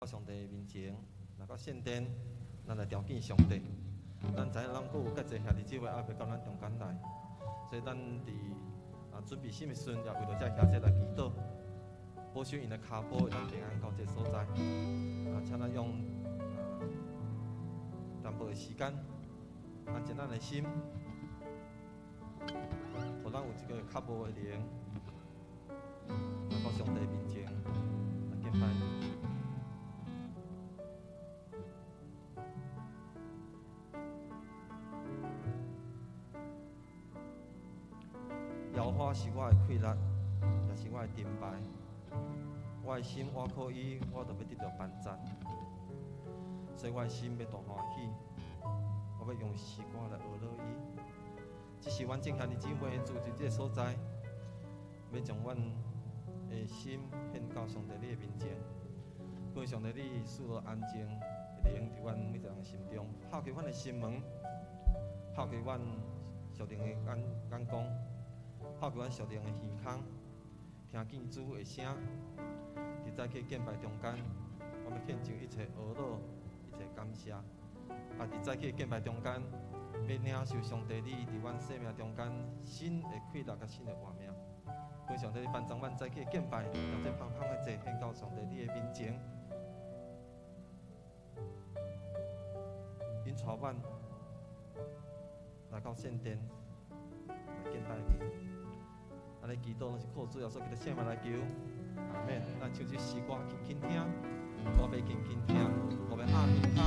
上帝面前，來到聖殿，咱來朝見上帝。咱知影咱閣有較濟兄弟姊妹猶未到咱中間來，所以咱佇準備心的時陣，也為著這兄弟來祈禱，保守𪜶的跤步會當平安到這個所在。請咱用淡薄的時間，安靜咱的心，予咱有一個較無的靈，來到上帝面前來敬拜。耶和華是我的氣力，也是我的盾牌。我的心倚靠伊，我就欲得著幫贊。所以我的心欲大歡喜，我欲用詩歌來呵咾伊。這是阮眾兄弟姊妹住佇這个所在，欲將阮的心獻到上帝你的面前。求上帝你賜予安靜的靈佇阮每一个人的心中，拍開阮的心門，拍開阮屬靈的眼光，拍開阮屬靈的耳孔，聽見主的聲。佇早起敬拜中間，我欲獻上一切呵咾，一切感謝。佇早起敬拜中間，欲領受上帝你佇阮生命中間新的氣力佮新的活命。求上帝你幫助阮早起敬拜，將這芳香的祭獻到上帝你的面前，引帶阮來到聖殿來敬拜你。咱咧祈禱攏是靠主耶穌基督聖名來求，阿們。咱唱這詩歌輕輕聽，我欲輕輕聽，我欲壓耳孔。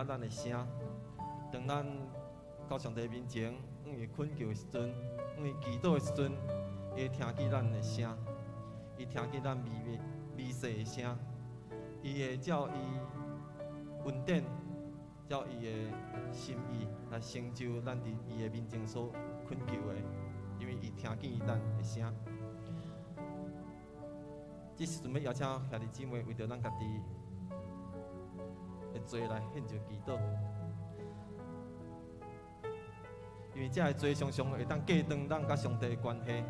咱的聲，當咱到上帝面前，向伊懇求的時陣，向伊祈禱的時陣，伊會聽見咱的聲，伊聽見咱微微微細的聲，伊會照伊恩典，照伊的心意來成就咱佇伊的面前所懇求的，因為伊聽見咱的聲。這時陣欲邀請兄弟姊妹為著咱家己的罪來獻上祈禱，因為這个罪常常會當隔斷咱佮上帝的關係。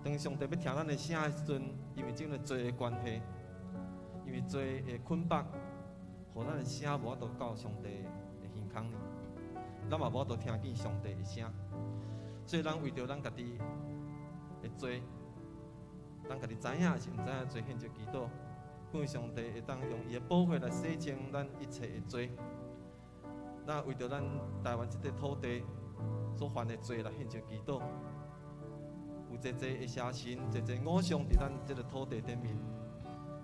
當上帝欲聽咱的聲的時陣，因為這个罪的關係，因為罪的捆綁，予咱的聲無法度到上帝的耳孔裡，咱嘛無法度聽見上帝的聲。所以咱為著咱家己的罪，咱家己知影抑是毋知影罪，獻上祈禱，願上帝會當用伊的寶血來洗淨咱一切的罪。咱為著咱台灣這塊土地所犯的罪來獻上祈禱。有濟濟的邪神，濟濟偶像佇咱這个土地頂面，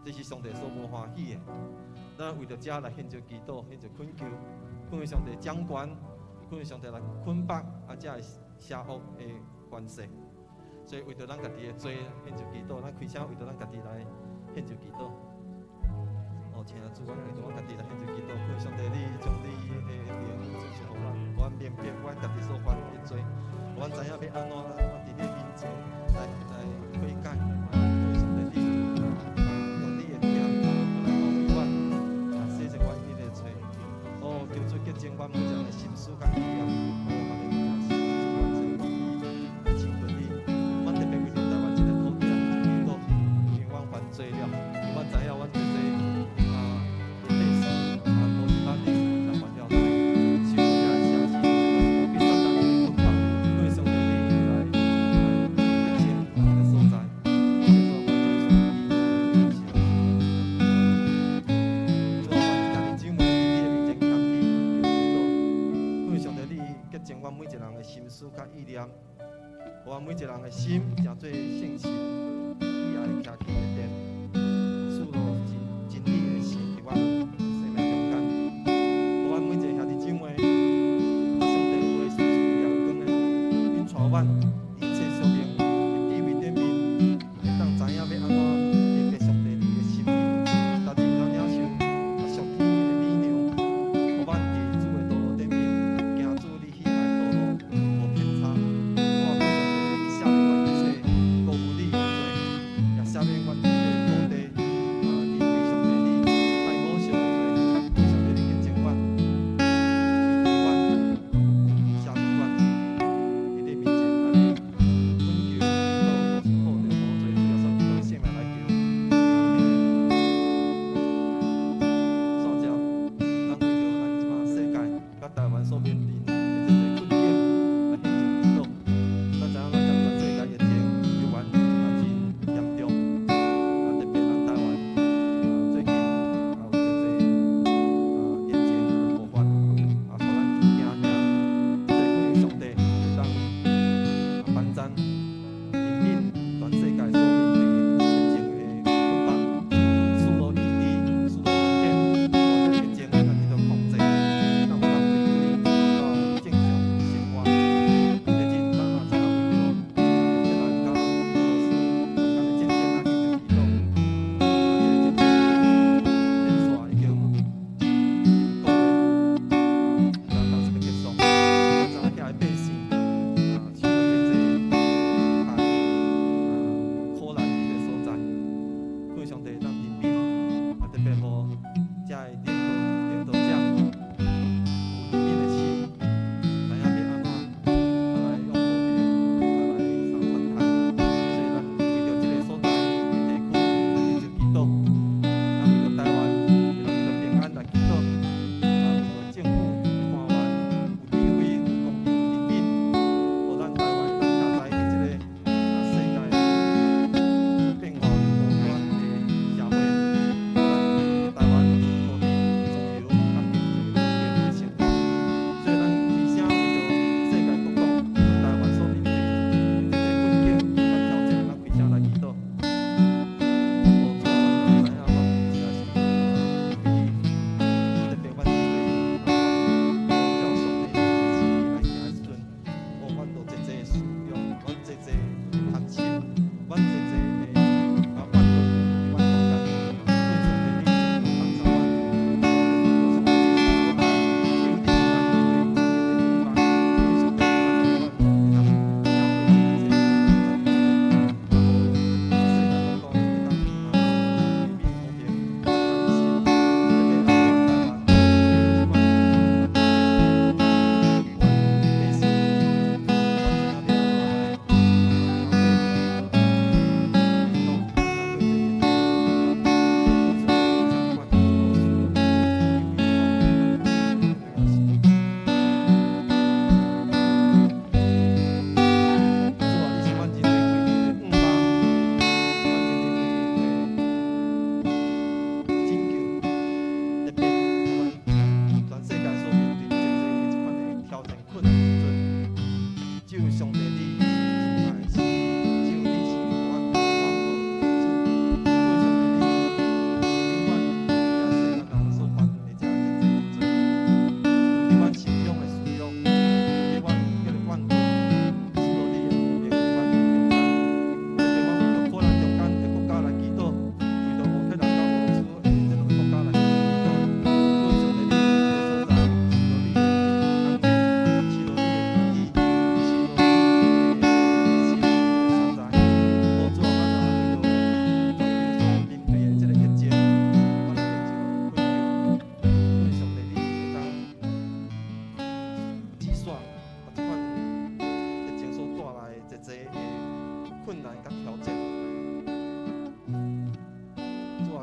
這是上帝所無歡喜的。咱為著這來獻上祈禱，獻上懇求，懇求上帝掌權，懇求上帝來捆綁啊，這个邪惡的權勢。所以為著咱家己的罪獻上祈禱，咱開聲為著咱家己來獻上祈禱。哦，請主，阮為著阮家己來獻上祈禱，懇求上帝你將你的靈賜予阮，予阮明白阮家己所犯的罪，予阮知影欲按怎佇你面前來悔改。懇求上帝你用你的疼來包圍阮，來洗淨阮彼个罪。哦，求主潔淨阮每一个人的心思佮意念。哦，哈利路亞，是主，阮真願意來親近你。阮特別為著台灣這个土地來祈禱，因為阮犯罪了，因為阮知影阮這濟啊的百姓啊，都是咱的來犯了罪，受這邪神、這个魔鬼撒旦的捆綁，求上帝你來潔淨這个所在，謝主，阮讚頌你，感謝。主啊，阮兄弟姊妹佇你的面前謙卑懇求祈禱，求上帝你潔淨阮每一個人的心思佮意念，予阮每一個人的心成做聖神喜愛徛起的殿，賜予真真理的神佇阮生命中間，予阮每一個兄弟姊妹，啊，上帝話是有亮光的，引帶阮佇一切屬靈的智慧頂面，會當知影欲按怎明白上帝你的心意，達至咱領受啊屬天的美糧，予阮佇主的道路頂面行主你喜愛的道路，無偏差。主啊，求上帝你赦免阮一切辜負你的罪，也赦免阮一切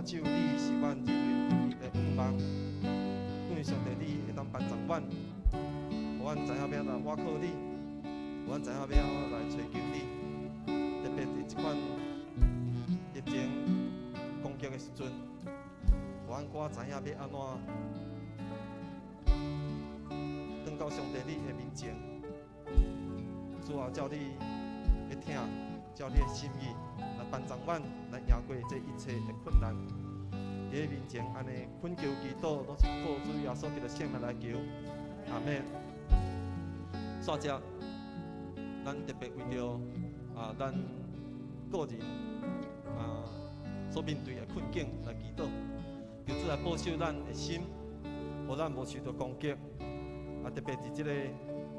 啊，只有你是阮人類唯一的向望。感謝上帝，你會當幫助阮，予阮知影欲按怎倚靠你，予阮知影欲按怎來尋求你。特別佇這款疫情攻擊的時陣，予阮閣知影欲按怎轉到上帝你的面前。主啊，照你的疼，照你的心意來幫助阮，來贏過這一切的困難。佇你面前按呢懇求祈禱，攏是靠主耶穌基督聖名來求。阿們。煞接，咱特別為著啊，咱個人啊所面對的困境來祈禱，求主來保守咱的心，予咱無受著攻擊。啊，特別佇這个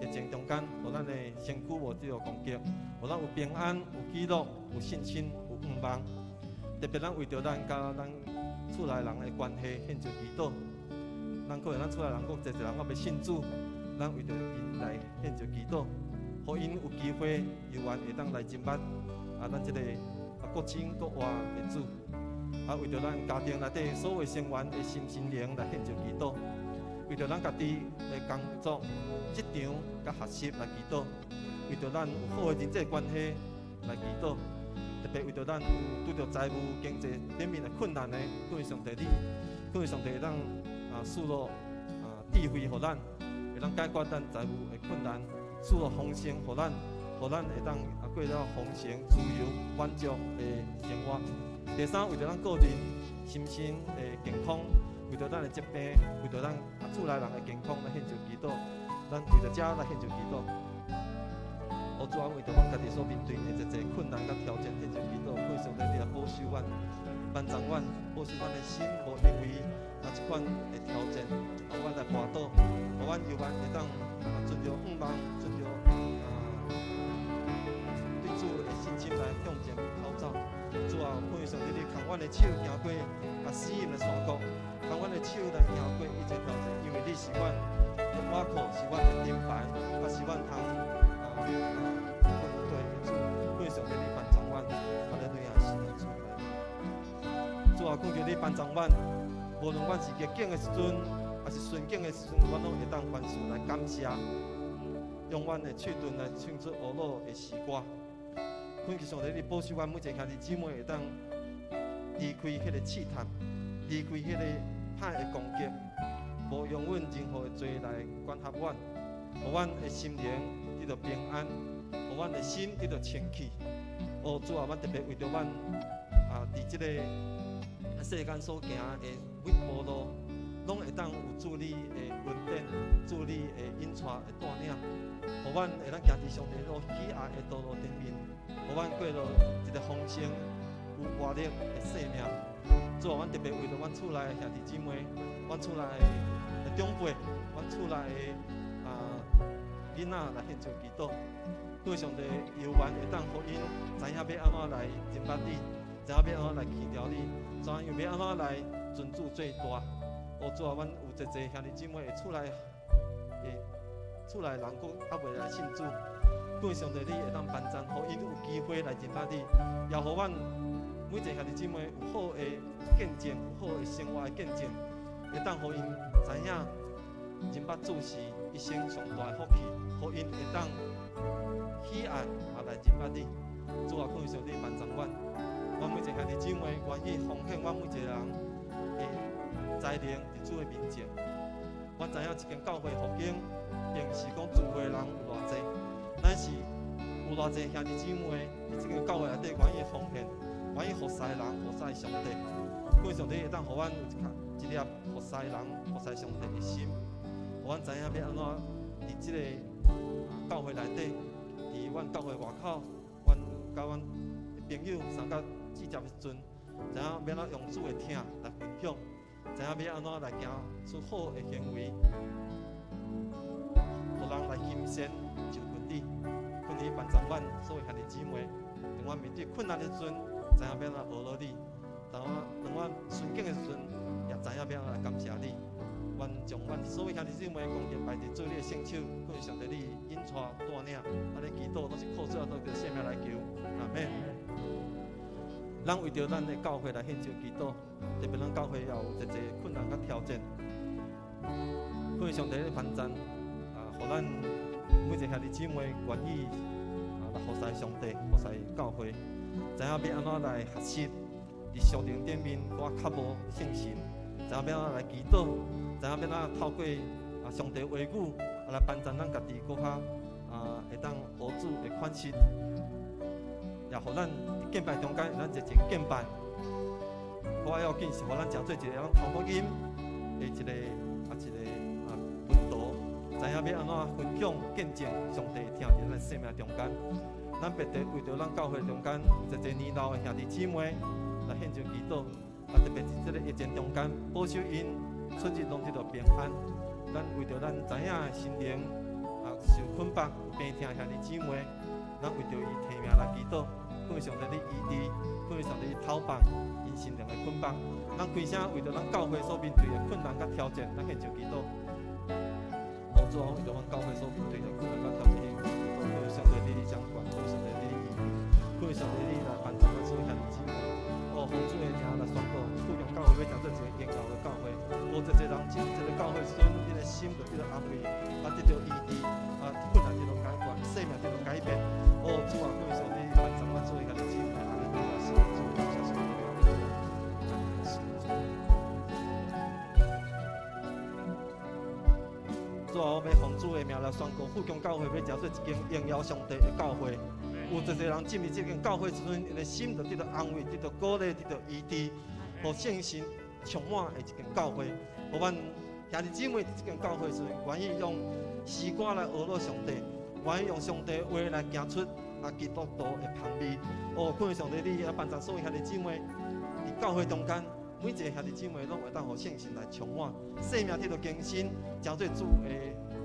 疫情中間，予咱的身軀無受著攻擊，予咱有平安、有喜樂、有信心、有向望。特別咱為著咱佮咱厝內人的關係獻上祈禱。咱可能咱厝內人閣濟濟人猶未信主，咱為著𪜶來獻上祈禱，予𪜶有機會有緣會當來認捌啊，咱這个啊國親國活的主。啊，為著咱家庭內底所有成員的心身靈來獻上祈禱。為著咱家己的工作、職場佮學習來祈禱，為著咱有好的人際關係來祈禱，特別為著咱有拄著財務經濟頂面的困難的，感謝上帝你，感謝上帝會當啊賜予啊智慧予咱，會當解決咱財務的困難，賜予豐盛予咱，予咱會當啊過了豐盛、自由、滿足的生活。第三，為著咱個人心身的健康。為著咱的疾病，為著咱啊厝內人的健康來獻上祈禱，咱為著遮來獻上祈禱。哦，主啊，為著阮家己所面對的濟濟困難佮挑戰獻上祈禱，求上帝你來保守阮，幫助阮，保守阮的心，無因為啊這款的挑戰，予阮來跋倒，予阮猶原會當啊存著向望，存著啊對主的信心來向前跑走。主啊，求上帝你牽阮的手行過啊死蔭的山谷。牽阮的手來行過一切挑戰，因為你是阮的倚靠，是阮的盾牌，啊是阮通啊軍隊的主，求上帝你幫助阮，哈利路亞，是的主。主啊，懇求你幫助阮，無論阮是逆境的時陣，抑是順境的時陣，阮攏會當凡事來感謝，用阮的喙唇來唱出呵咾的詩歌。懇求上帝你保守阮每一個兄弟姊妹會當離開彼個試探，離開彼個歹的攻擊，無容阮任何的罪來管轄阮，予阮的心靈得著平安，予阮的心得著清氣。哦，主啊，阮特別為著阮啊，佇這个世間所行的每一步路，攏會當有主你的恩典，主你的引帶的帶領，予阮會當行佇上帝所喜愛的道路頂面，予阮過著一個豐盛有活力的生命。主啊，阮特別為著阮厝內的兄弟姊妹，阮厝內的長輩，阮厝內的啊囡仔來獻上祈禱。求上帝猶原會當予𪜶知影欲按怎來認捌你，知影欲按怎來敬重你，知影欲按怎來尊主做大。哦，主啊，阮有濟濟兄弟姊妹的厝內的厝內人閣猶未來信主，求上帝你會當幫贊，予𪜶有機會來認捌你，也予阮每一個兄弟姊妹有好的見證，有好的生活的見證，會當予𪜶知影認捌主是一生上大的福氣，予𪜶會當喜愛也來認捌你。主啊，求上帝幫助阮，阮每一個兄弟姊妹願意奉獻阮每一個人的才能佇主的面前。阮知影這間教會復興，並毋是講聚會的人有偌濟，咱是有偌濟兄弟姊妹佇這間教會內底願意奉獻，願意服侍人、服侍上帝。求上帝會當予阮有一粒服侍人、服侍上帝的心，予阮知影欲按怎佇這個教會內底，佇阮教會外口，阮佮阮朋友相佮聚集的時陣，知影欲按怎用主的疼來分享，知影欲按怎來行出好的行為，予人來欣羨就近你，懇你幫助阮所有兄弟姊妹，當阮面對困難的時陣，知影欲按怎呵咾你；當阮順境的時陣，也知影欲按怎來感謝你。願將阮所有兄弟姊妹恭敬擺佇主你的聖手，求上帝你引帶帶領，按呢祈禱攏是靠主耶穌的聖名來求，阿們。咱為著咱的教會來獻上祈禱，特別咱教會也有濟濟困難佮挑戰。感謝上帝的幫贊，啊，予咱每一個兄弟姊妹願意啊來服侍上帝、服侍教會，知影欲按怎來學習，佇屬靈頂面閣較無聖神，知影欲按怎來祈禱，知影欲按怎透過啊上帝話語啊來幫贊咱家己，閣較啊會當學主的款式。也予咱佇敬拜中間，咱熱情敬拜。閣較要緊是予咱成做一個會傳福音的一個啊一個啊門徒，知影欲按怎分享見證上帝疼佇咱生命中間。咱別特為著咱教會中間有濟濟年老的兄弟姊妹來獻上祈禱，啊特別是這個疫情中間，保守𪜶出入攏得著平安。咱為著咱知影心靈啊受捆綁有病痛的兄弟姊妹，咱為著伊提名來祈禱。感謝上帝你醫治，感謝上帝你透放𪜶心靈的捆綁。咱開聲為著咱教會所面對的困難佮挑戰，咱獻上祈禱。哦，主啊，為著阮教會所面對的困難佮挑戰，獻上祈禱。感謝上帝你掌權，感謝上帝你醫治，感謝上帝你來幫助咱所有兄弟姊妹。哦，奉主的名來宣告，富強教會欲成做一個榮耀的教會。哦，濟濟人進入這个教會時陣，𪜶的心就得著安慰，啊，得著醫治，啊，困難得著解決，生命得著改變。哦，主啊，感謝上帝幫助咱所有兄弟姊妹，哈利路亞，謝主，感謝上帝。主啊，我欲奉主的名來宣告，富強教會欲成做一間榮耀上帝的教會。有濟濟人進入這間教會時陣，𪜶的心就得著安慰，得著鼓勵，得著醫治，予聖神充滿的一間教會。予阮兄弟姊妹佇這間教會時陣，願意用詩歌來呵咾上帝，願意用上帝話來行出啊基督徒的芳味。哦，感謝上帝，你來幫助所有兄弟姊妹佇教會中間，每一個兄弟姊妹攏會當予聖神來充滿，生命得著更新，成做主的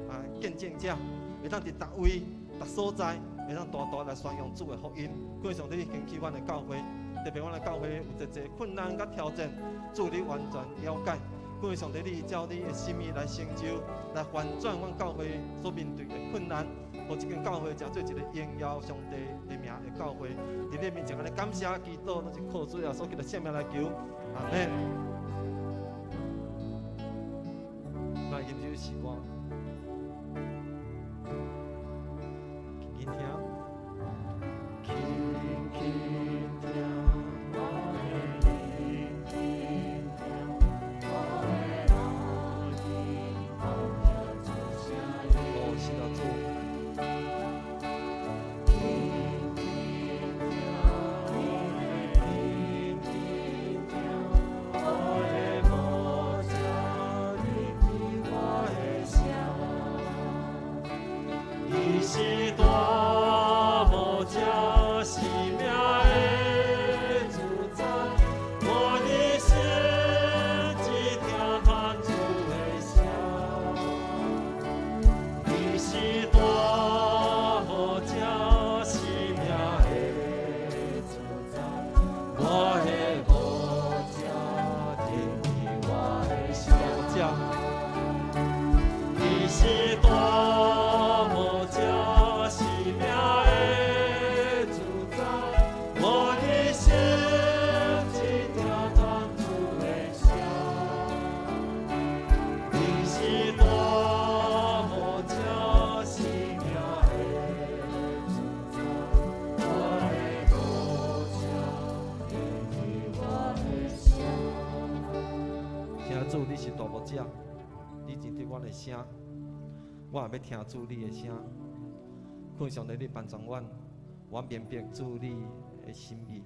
啊見證者，會當佇逐位、逐所在，會當大大來宣揚主的福音。感謝上帝，興起阮的教會，特別阮的教會有濟濟困難佮挑戰，主你完全了解。感謝上帝，你照你的心意來成就，來翻轉阮教會所面對的困難，予這間教會成做一個榮耀上帝的名的教會。佇你面前，按呢感謝祈禱，攏是靠主耶穌基督聖名來求，阿們。來吟這首詩歌，輕輕聽。輕輕聽，我的聆聽，我的耳聽主聲音。哦，是啊，主。輕輕聽，我的聆聽，我的牧者聆聽我的聲，伊是大牧者，生命的主宰，我一生只聽傳主的聲。伊是大牧者，生命的主宰，我的牧者聽見我的聲。伊是大牧者，生命的主宰，我一生只聽傳主的聲。伊是大牧者，生命的主宰，我的牧者聽見我的聲。聽主，你是大牧者，你認得阮的聲，我也欲聽主你的聲。懇上帝，你幫助阮，我明白主你的心意，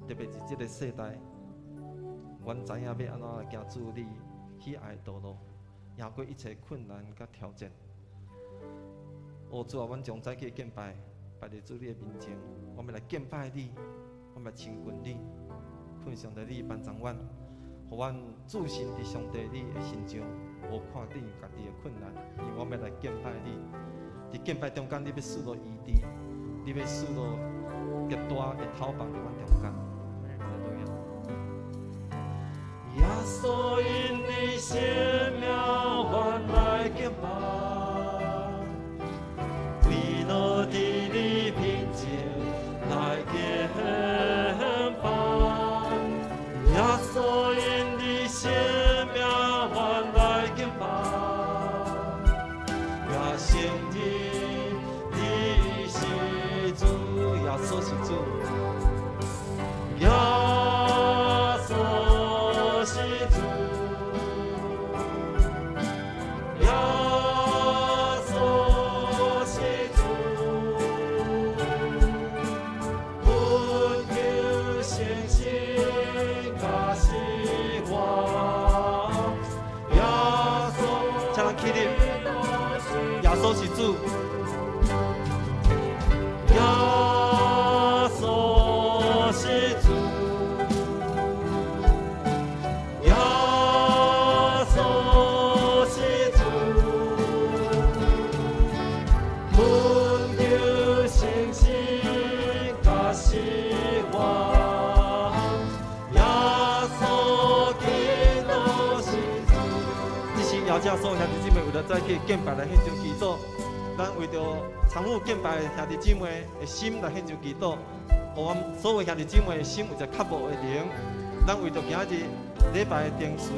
特別是這个世代，阮知影欲按怎來行主你喜愛的道路，贏過一切困難佮挑戰。哦，主啊，阮將早起的敬拜擺佇主你的面前，我們來敬拜你，我們來親近你。懇上帝，你幫助阮，予阮自信佇上帝你的身上，無看見家己的困難，因為我們來敬拜你。佇敬拜中間，你欲賜落醫治，你欲賜落極大的透放佇阮中間。哈利路亞。耶穌因你生命，阮來敬拜，為了佇你面前來敬拜。耶穌是主，耶穌是主，耶穌是主，懇求聖神加死我，耶穌基督是主。這是邀請所有兄弟姊妹為了早起敬拜來獻上祈禱，咱為著參與敬拜的兄弟姊妹的心來獻上祈禱，予阮所有兄弟姊妹的心有一個渴慕的靈。咱為著今仔日禮拜的定時，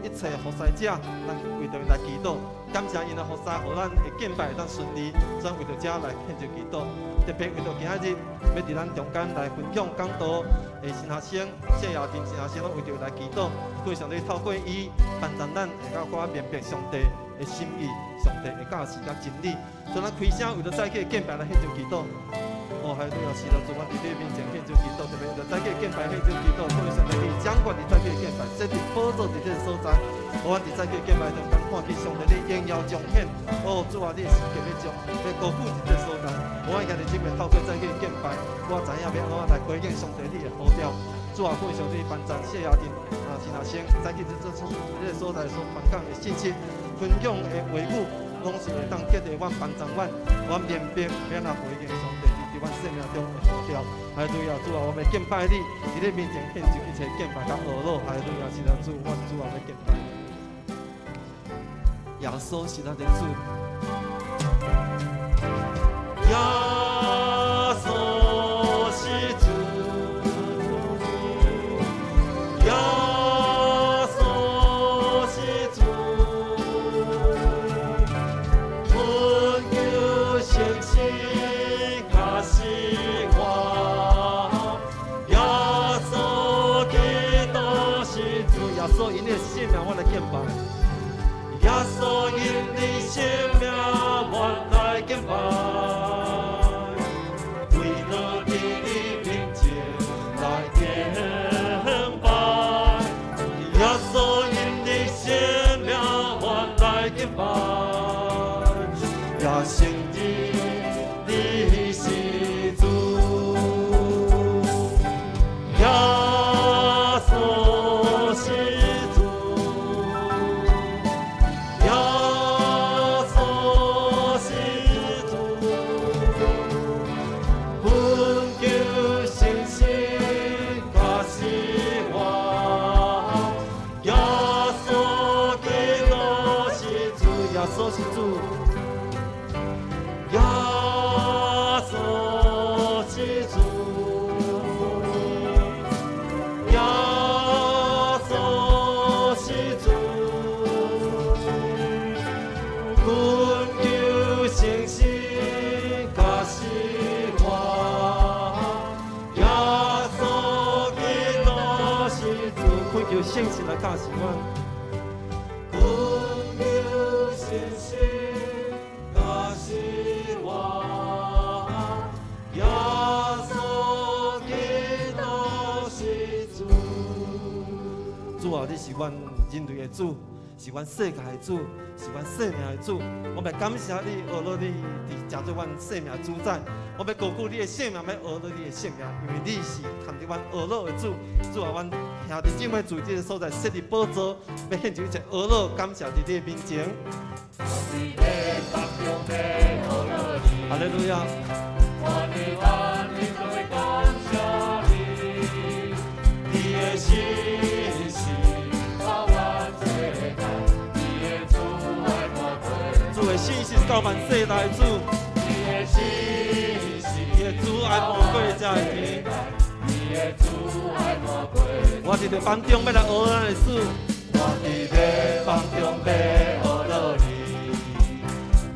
一切服侍者，咱為著𪜶來祈禱，感謝𪜶的服侍，予咱的敬拜會當順利。咱為著這來獻上祈禱，特別為著今仔日欲佇咱中間來分享講道的新學生謝雅婷新學生，攏為著來祈禱，求上帝透過伊幫助咱會較較明白上帝的心意、上帝的教示佮真理。所以咱開聲為著早起敬拜來獻上祈禱。哦，哈利路亞，是啦，主，阮佇你面前獻上祈禱，特別為著早起敬拜獻上祈禱，求上帝你掌權佇早起敬拜，設立寶座佇這個所在，予阮佇早起敬拜中間看見上帝你榮耀彰顯。哦，主啊，你的聖潔欲將欲高舉佇這個所在，予阮兄弟姊妹透過早起敬拜，我知影欲按怎來回應上帝你的呼召。主啊，求上帝幫助謝雅婷啊，陳阿生早起這這這個所在所傳講的信息，分享的話語，攏是會當激勵阮幫助阮，阮明白欲按怎回應上帝佇阮生命中的呼召。哈利路亞，主啊，我欲敬拜你，佇你面前獻上一切敬拜佮呵咾。哈利路亞，是咱主，阮主啊，欲敬拜你。耶穌是咱的主。耶穌是主，耶穌是主，懇求聖神加死我，耶穌基督是主，耶穌因你的聖名，我來敬拜。耶穌因你聖名，我來敬拜。跪倒佇你面前來敬拜。耶穌因你聖名，我來敬拜。也承認你是主。耶穌是主，耶穌是主，懇求聖神加死我，耶穌基督是主，耶穌是主，耶穌是主，耶穌是主，懇求聖神加死我，耶穌基督是主，懇求聖神來教示阮。懇求聖神加死我，耶穌基督是主。主啊，你是阮人類的主，是阮世界的主，是阮生命的主。我欲感謝你，呵咾你佇成做阮生命主宰。我欲高舉你的聖名，欲呵咾你的聖名，因為你是堪得阮呵咾的主。主啊，阮兄弟姊妹佇這個所在設立寶座，欲獻上一切呵咾感謝佇你的面前。哈利路亞。我佇萬民中欲感謝你，你的信實到萬世代，你的慈愛滿過主的信實到萬世代，主，你的信實你的慈愛滿過這個天。你的慈愛滿過我佇禮拜中欲來呵咾咱的主，我佇禮拜中欲呵咾你，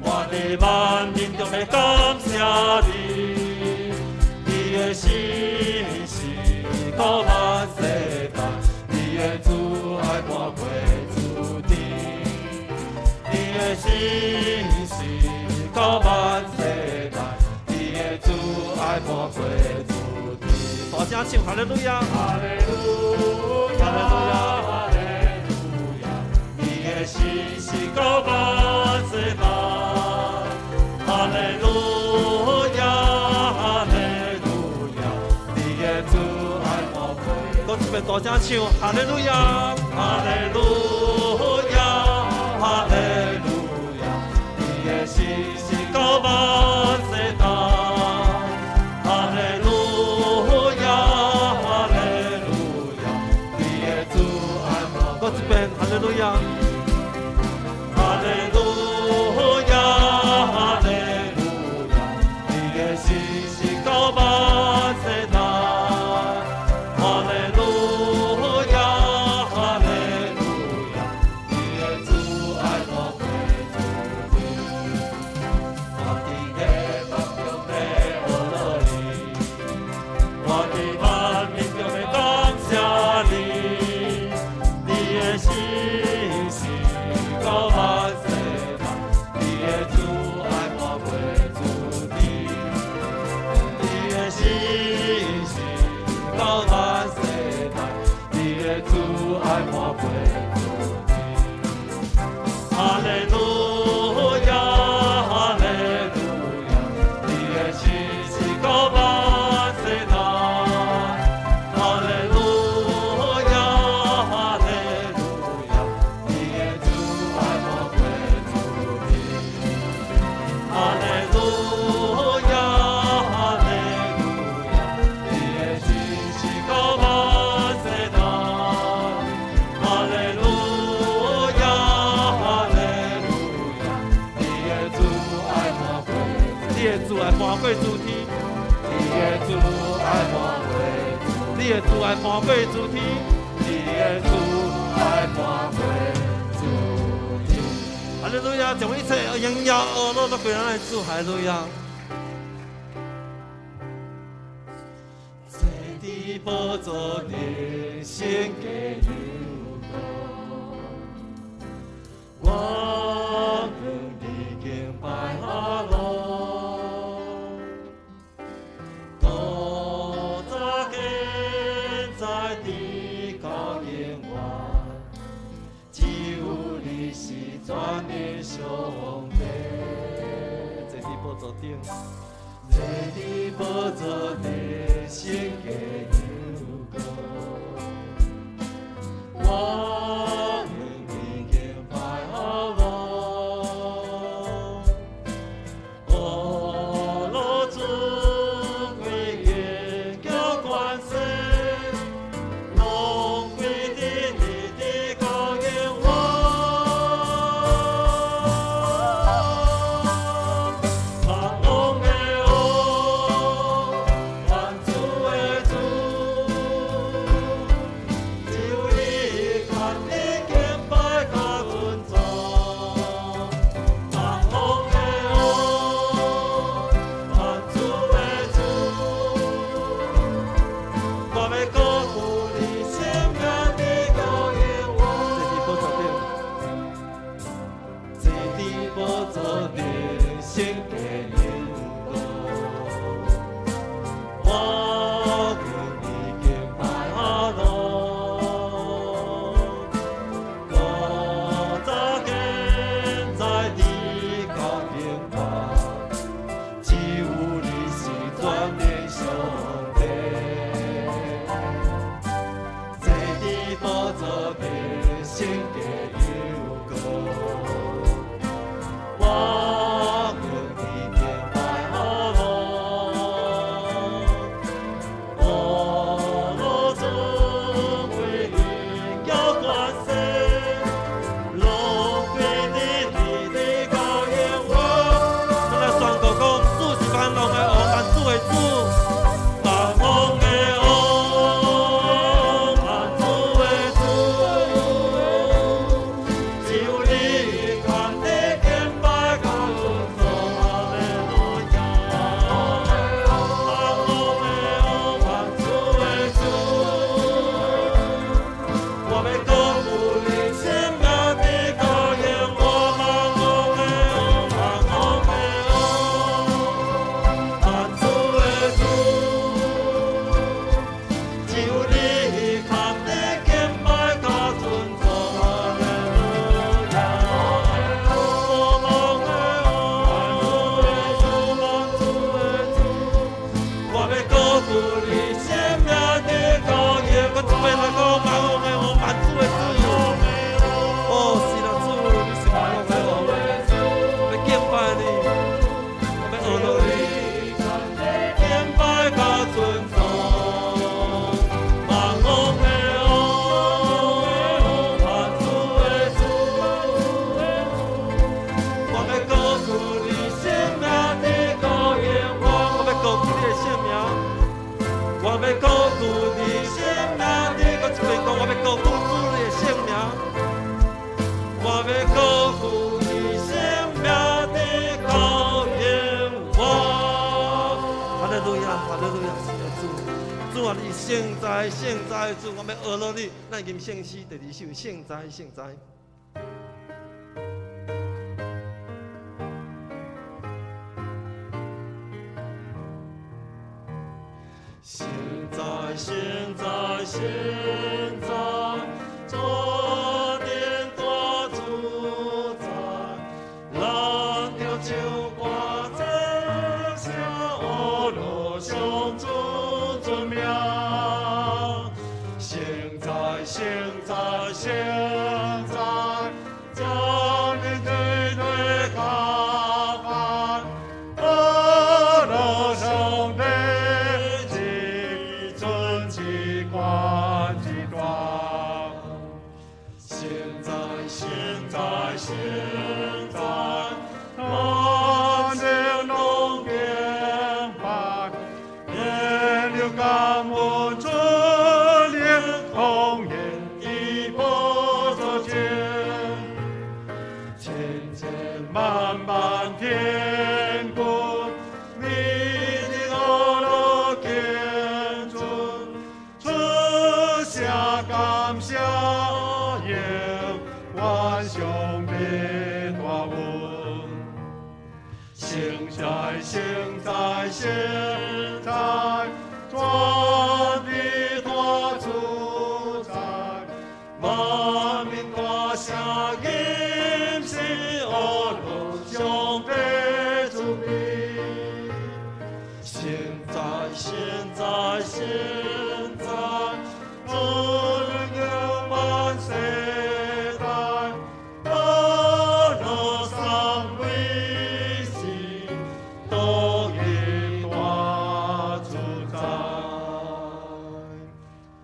我佇萬民中欲感謝你，你的信實到萬世代，你的慈愛滿過諸天，你的信實到萬世代，你的慈愛滿過諸天。大聲唱哈利路亞！哈利路亞，哈利路亞，你的信實到萬世代，一遍大聲唱，哈利路亞，哈利路亞，哈利路亞，你的信實到萬世代。哈利路亞，哈利路亞，你的慈愛滿。閣一遍，哈利路亞，哈利路亞，哈利路亞，你的信實到萬世代。哈利路亞，哈利路亞，你的慈愛滿過諸天。我佇黑暗中欲學你，我佇萬民中欲感謝你，你的信實到萬世代，你的慈愛滿過諸天。你的信實到萬世代，你的慈愛滿過諸天。哈利路亞，哈利路亞，你的信實到萬世代。哈利路亞，哈利路亞，你的慈愛滿過諸天。哈利路亞，哈利路亞，你的信實到萬世代。哈利路亞，哈利路亞，你的慈愛滿過，你的慈愛滿過諸天，你的慈愛滿過，你的慈愛滿過諸天，你的慈愛滿過諸天。哈利路亞，將一切榮耀、呵落都歸咱的主，哈利路亞。坐佇寶座頂聖的羊羔，我願你敬拜哈囉。古早現在直到永遠，只有你是全能上帝。坐佇寶座頂，坐佇寶座頂聖的羊羔，我願你敬拜哈囉。呵落尊貴榮耀權勢，攏歸佇你直到永遠。萬王的王，萬主的主，只有你牽利路亚，是的主，主啊，你圣哉圣哉，主，我欲学落你，咱吟圣诗第二首，圣哉圣哉。圣哉圣哉圣哉，全能大主宰，咱著唱歌赞谢阿罗上主尊名。圣哉圣哉圣哉，将你对对加翻，阿罗上帝至尊至冠至大。圣哉圣哉圣哉，万能拢敬拜，连了感恩主灵空言的宝座前，千千万万天军，你的阿罗天尊，出声感谢永远上帝大恩。圣哉圣哉圣哉，全地大主宰，万民大声吟诗阿罗上帝主名。圣哉圣哉圣哉，主荣耀万世代，阿罗三位是独一大主宰。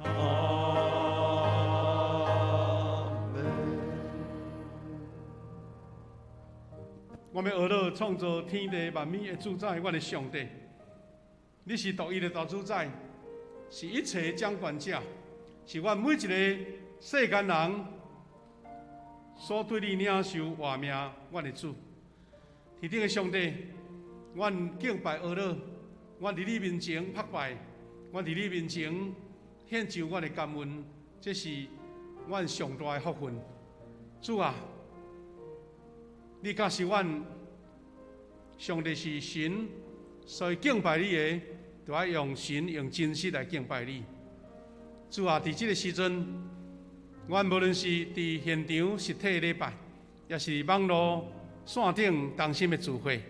阿门。我欲学落创造天地万物的主宰，阮的上帝，你是独一的大主宰，是一切掌权者，是阮每一个世间人所对你领受活命，阮的主。天顶的上帝，阮敬拜阿乐，阮伫你面前拍拜，阮伫你面前献上阮的感恩，这是阮上大的福分。主啊，你教示阮，上帝是神，所以敬拜你的，就爱用神用真实来敬拜你。主啊，伫这个时阵，阮无论是伫现场实体礼拜，也是网路线顶同心的聚会，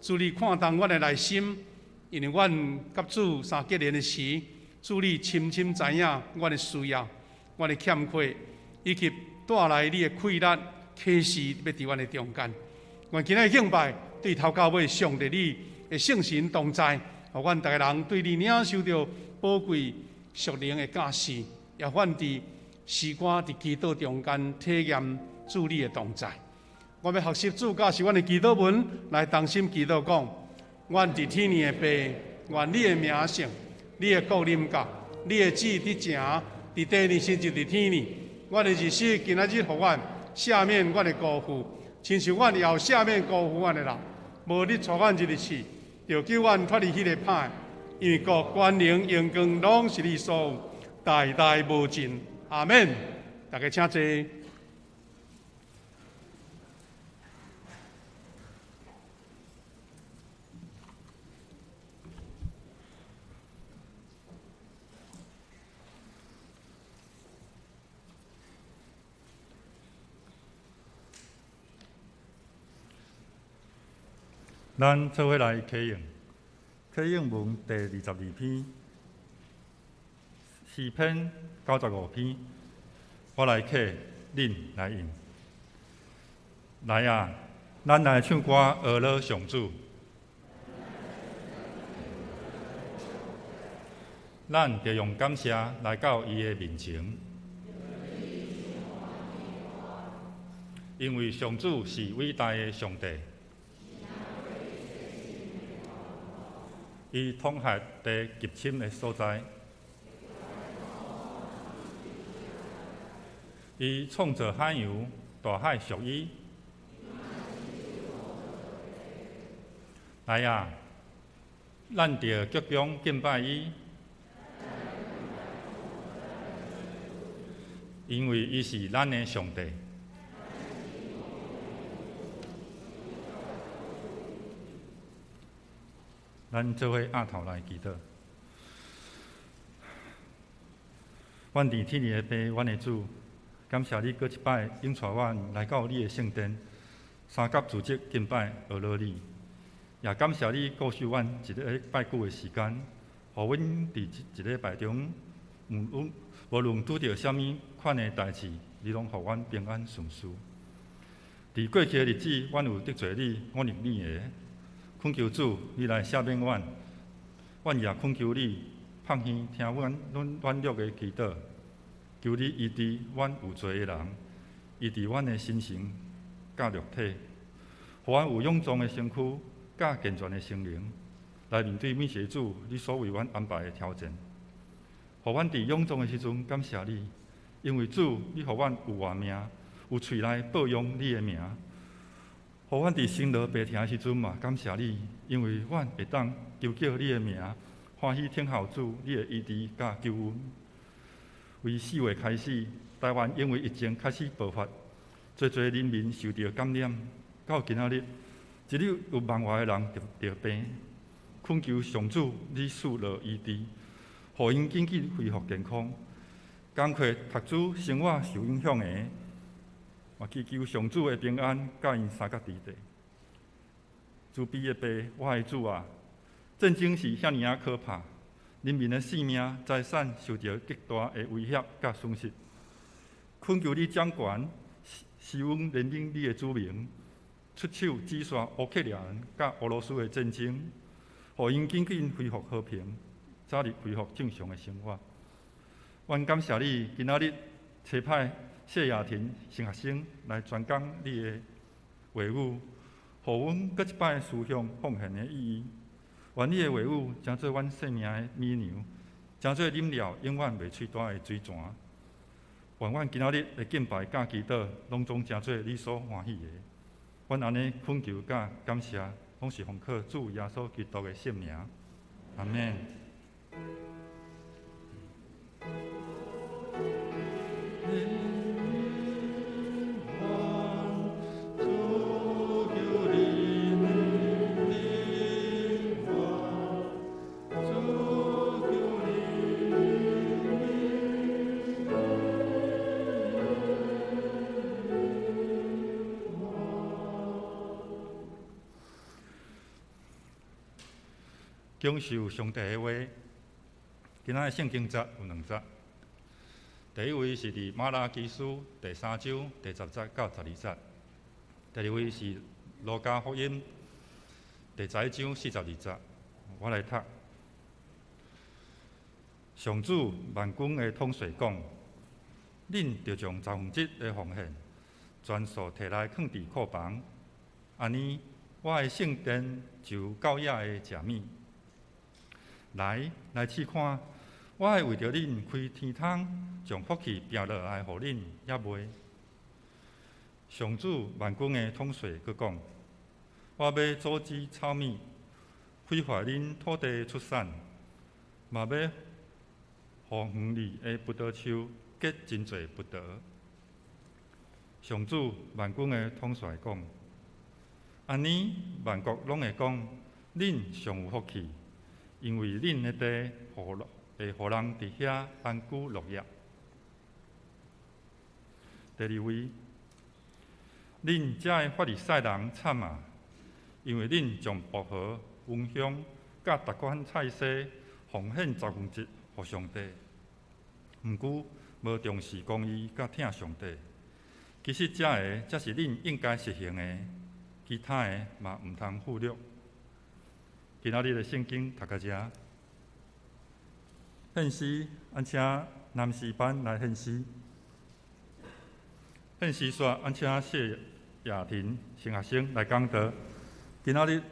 主你看动阮的内心，因为阮佮主相结连的时，主你深深知影阮的需要、阮的欠缺，以及带来你的气力、启示，欲伫阮的中间。阮今仔日敬拜，对头到尾，上帝你的圣神同在，予阮逐个人对你领受著宝贵属灵的教示，也阮伫诗歌、伫祈祷中间体验主你的同在。我欲学习主教示阮的祈祷文，来同心祈祷讲：阮伫天的父，愿你的名圣，你的国临到，你的旨伫成，伫地呢，亲像伫天呢。阮的日食今仔日予阮，赦免阮的辜负，亲像阮也有赦免辜负阮的人。无你带阮入去试，就救阮脱离彼个歹。因为国、权能、荣光拢是你所有，代代无尽。阿们。大家请坐。咱做伙来启用，启用文第22篇，诗篇95篇，我来启，恁来应。来啊，咱来唱歌，学乐上主。咱就用感谢来到伊的面前，因为上主是伟大的上帝。伊统辖地极深的所在，伊创造海洋，大海属伊。来啊，咱著鞠躬敬拜伊，因為伊是咱的上帝。咱做伙徛頭來祈禱。阮佇天裡的父，阮的主，感謝你閣一擺引帶阮來到你的聖殿，三甲組織敬拜阿羅你，也感謝你顧守阮一禮拜久的時間，予阮佇一禮拜中，無論拄著啥物款的代誌，你攏予阮平安順遂。佇過去的日子，阮有得罪你，忤逆你的，懇求主，你來赦免阮，阮也懇求你，放耳聽阮軟弱的祈禱，求你醫治阮有罪的人，醫治阮的心神佮肉體，予阮有勇壯的身軀佮健全的心靈，來面對每一个主你所為阮安排的挑戰。予阮佇勇壯的時陣感謝你，因為主你予阮有活命，有喙來報揚你的名。予阮佇生老病疼的時陣嘛感謝你，因為阮會當求叫你的名。歡喜聽候主你的醫治佮救恩。為4月開始，台灣因為疫情開始爆發，濟濟人民受著感染，到今仔日，一日有萬外个人得病，懇求上主你賜落醫治，予𪜶緊緊恢復健康。工課、讀書、生活受影響的，嘛祈求上主的平安，佮𪜶相佮佇地。慈悲的父，我的主啊！戰爭是遐爾仔可怕，人民的性命、財產受著極大的威脅佮損失。懇求你掌權，施恩憐憫你的子民，出手止煞烏克蘭佮俄羅斯的戰爭，予𪜶緊緊恢復和平，早日恢復正常的生活。阮感謝你，今仔日差派謝雅婷新學生來傳講你的話語，予阮閣一擺思想奉獻的意義。願你的話語成做阮生命的米糧，成做飲了永遠袂喙焦的水泉。願阮今仔日的敬拜佮祈禱，攏總成做你所歡喜的。阮按呢懇求佮感謝，攏是奉靠主耶穌基督的聖名。阿們。享受上帝的話。今仔日聖經節有兩節，第一位是佇馬拉基書第三章第十節到十二節，第二位是路加福音第十一章42節。我來讀。上主萬軍的統帥講：恁著將十分之一的奉獻全數提來囥佇庫房，按呢，我的聖殿就夠額的食物。來，來試看，我會為著恁開天窗，將福氣拚落來予恁，抑袂？上主萬軍的統帥閣講：我欲阻止草物毀壞恁土地出產，嘛欲予園裡的葡萄樹結真濟葡萄。上主萬軍的統帥講：按呢，萬國攏會講，恁上有福氣。因為恁的地，會予人佇遐安居樂業。第二位，恁遮的法利賽人慘啊！因為恁將薄荷、芸香佮逐款菜蔬奉獻十分之一予上帝，毋過無重視公義佮疼上帝。其實這个才是恁應該實行的，其他的嘛毋通忽略。今仔日的聖經讀到遮，獻詩，咱請男士班來獻詩。獻詩煞，咱請謝雅婷新學生來講道。今仔日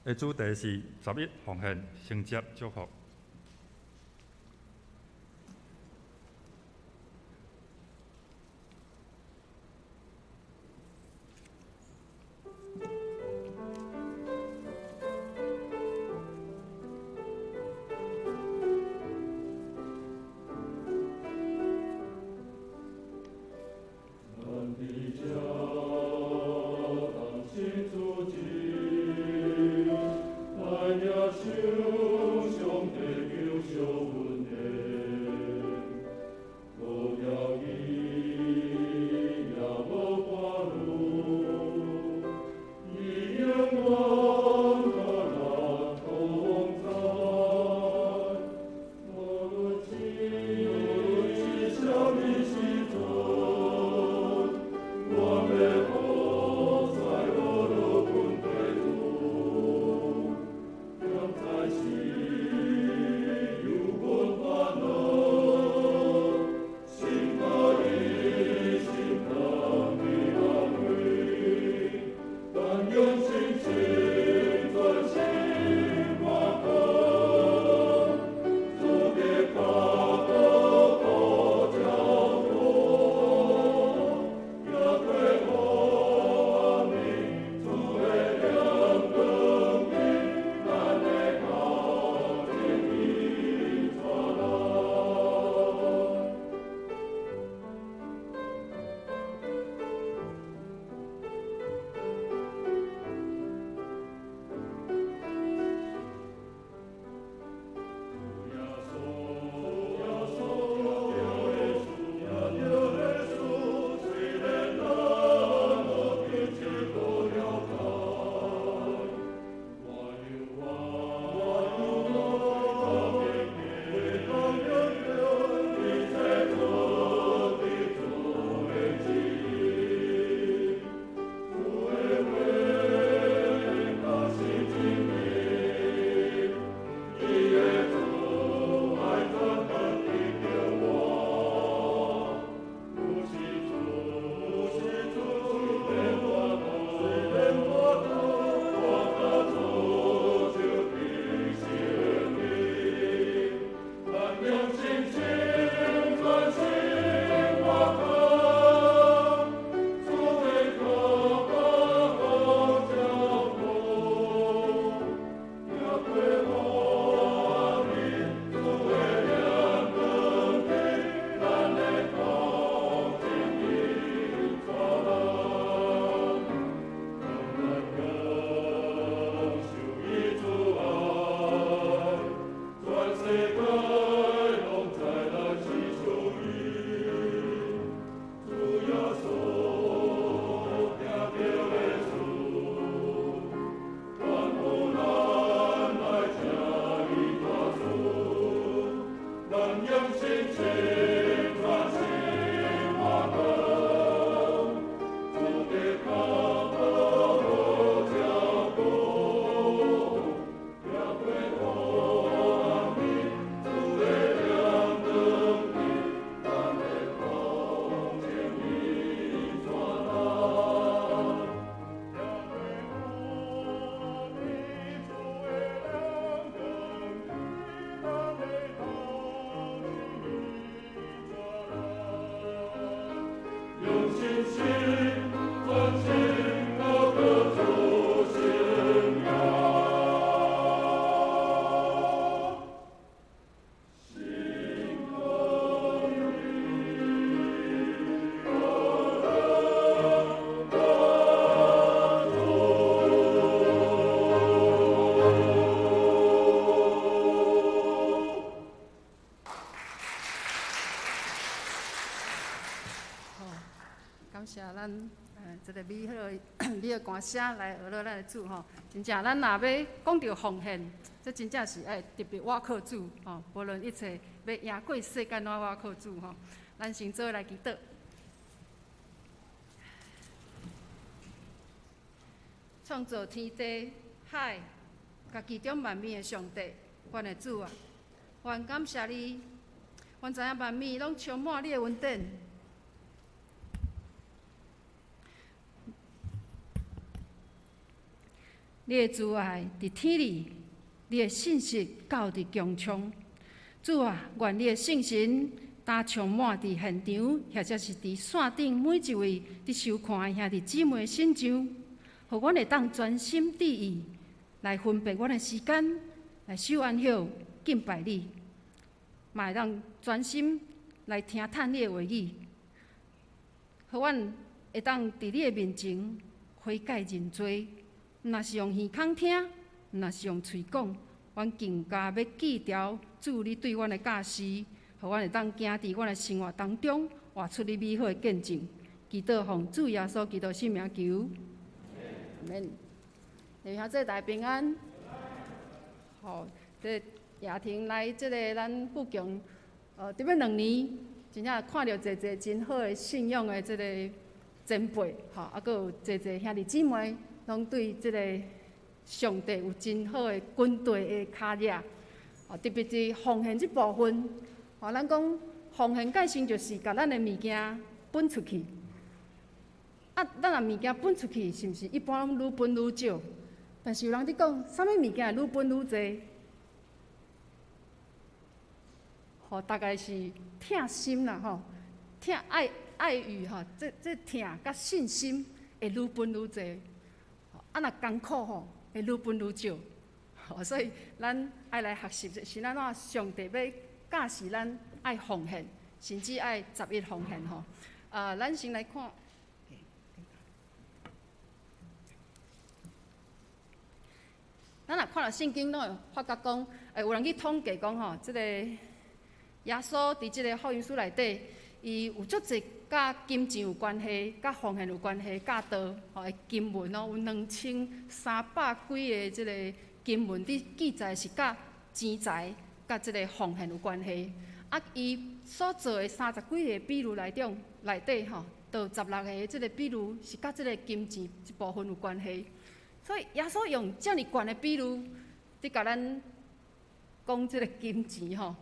的主題是十一奉獻，承接祝福。歌声来学乐咱的主吼，真正咱若欲讲著奉献，这真正是爱特别倚靠主吼，无论一切欲赢过世间，拢倚靠主吼。咱先做伙来祈祷。创造天地海，佮其中万物的上帝，阮的主啊，阮感谢你，阮知影万物拢充满你的恩典。你的慈爱伫天里，你的信实到伫穹苍。主啊，愿你的圣神焦充满伫现场，或者是伫线顶每一位伫收看的兄弟姊妹身上，予阮会当专心致意来分别阮的时间，来守安息敬拜你，嘛会当专心来听叹你的话语，予阮会当伫你的面前悔改认罪。毋若是用耳孔听，毋若是用喙讲，阮更加欲记牢主你对阮的教示，予阮会当行伫阮的生活当中，活出你美好的见证。祈祷奉主耶稣基督圣名求，阿们。弟兄姊妹平安。好，这雅婷来这个咱富强，伫欲两年，真正看著济济真好的信仰的这个前辈，吼，啊，阁有济济兄弟姊妹。拢对这个上帝有真好的军队的跤迹，哦，特别是奉献这部分，哦，咱讲奉献界先就是共咱的物件分出去。啊，咱若物件分出去，是毋是一般拢愈分愈少？但是有人伫讲，啥物物件会愈分愈济？吼，大概是疼心啦，吼，疼爱爱欲吼，这疼佮信心会愈分愈济。啊，若艰苦吼，会愈分愈少。所以咱爱来学习，是按怎上帝欲教示咱爱奉献，甚至爱十一奉献吼。啊，咱先来看，咱若看了圣经，拢会发觉讲，有人去统计讲吼，这个耶稣伫这个福音书内底，伊有足济佮金钱有关系、佮奉献有关系教导吼的经文哦，有2300几个这个经文伫记载是佮钱财、佮这个奉献有关系。啊，伊所做的30几个比喻内中内底吼，就16个这个比喻是佮这个金钱这部分有关系。所以耶稣用遮尔悬的比喻，伫共咱讲这个金钱吼，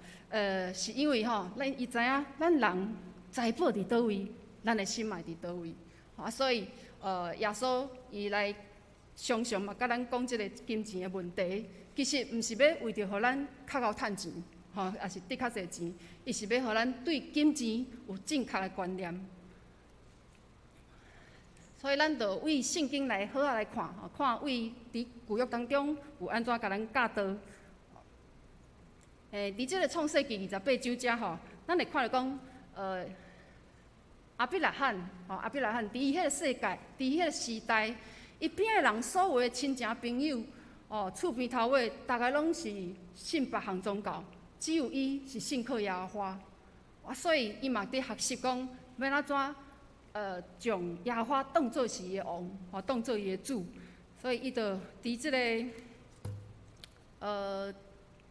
是因为吼，咱伊知影咱人财宝伫佗位，咱的心嘛伫佗位，啊，所以耶稣伊来常常嘛，共咱讲这个金钱的问题，其实毋是欲为著予咱较𠢕趁钱，吼，抑是得较济钱，伊是欲予咱对金钱有正确的观念。所以咱就为圣经来好好来看，吼，看为伫旧约当中有按怎共咱教导。伫这个创世记28章遮吼，咱会看著讲，亚伯拉罕，吼，亚伯拉罕伫伊彼个世界，伫伊彼个时代，伊边的人所有的亲情朋友，哦，厝边头尾，逐个拢是信别项宗教，只有伊是信靠耶和华。啊，所以伊嘛伫学习讲，欲按怎，将耶和华当做是伊的王，吼，当做伊的主。所以伊就伫这个，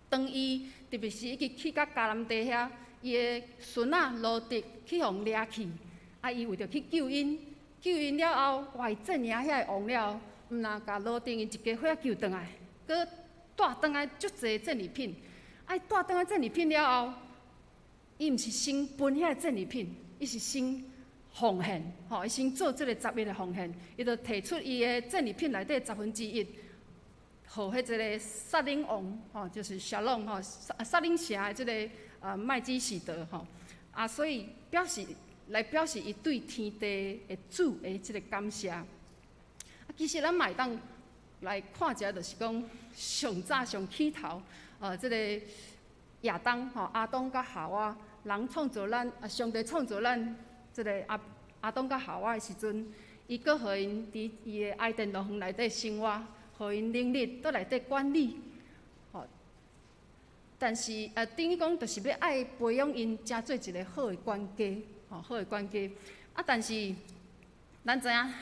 当伊特别是伊去到迦南地遐，伊的孙仔罗得去予掠去，啊，伊为著去救𪜶，救𪜶了后，哇，伊战赢遐个王了后，毋若共罗得𪜶一家伙仔救转来，阁带转来足济战利品。啊，伊带转来战利品了后，伊毋是先分遐个战利品，伊是先奉献，吼，伊先做这个十一的奉献，伊就提出伊的战利品内底1/10，予彼一个撒冷王，吼，就是撒冷吼，撒冷城的这个麦基洗德吼，啊，所以表示來表示伊對天地的主的這个感謝。啊，其實咱嘛會當來看一下，就是講上早上起頭，這个亞當吼，亞當佮夏娃，人創造咱，啊，上帝創造咱，這个亞當佮夏娃的時陣，伊閣予𪜶佇伊的伊甸樂園內底生活，予𪜶能力佇內底管理，吼。但是，等於講，就是欲愛培養𪜶成做一个好的管家，吼，好的管家。啊，但是咱知影，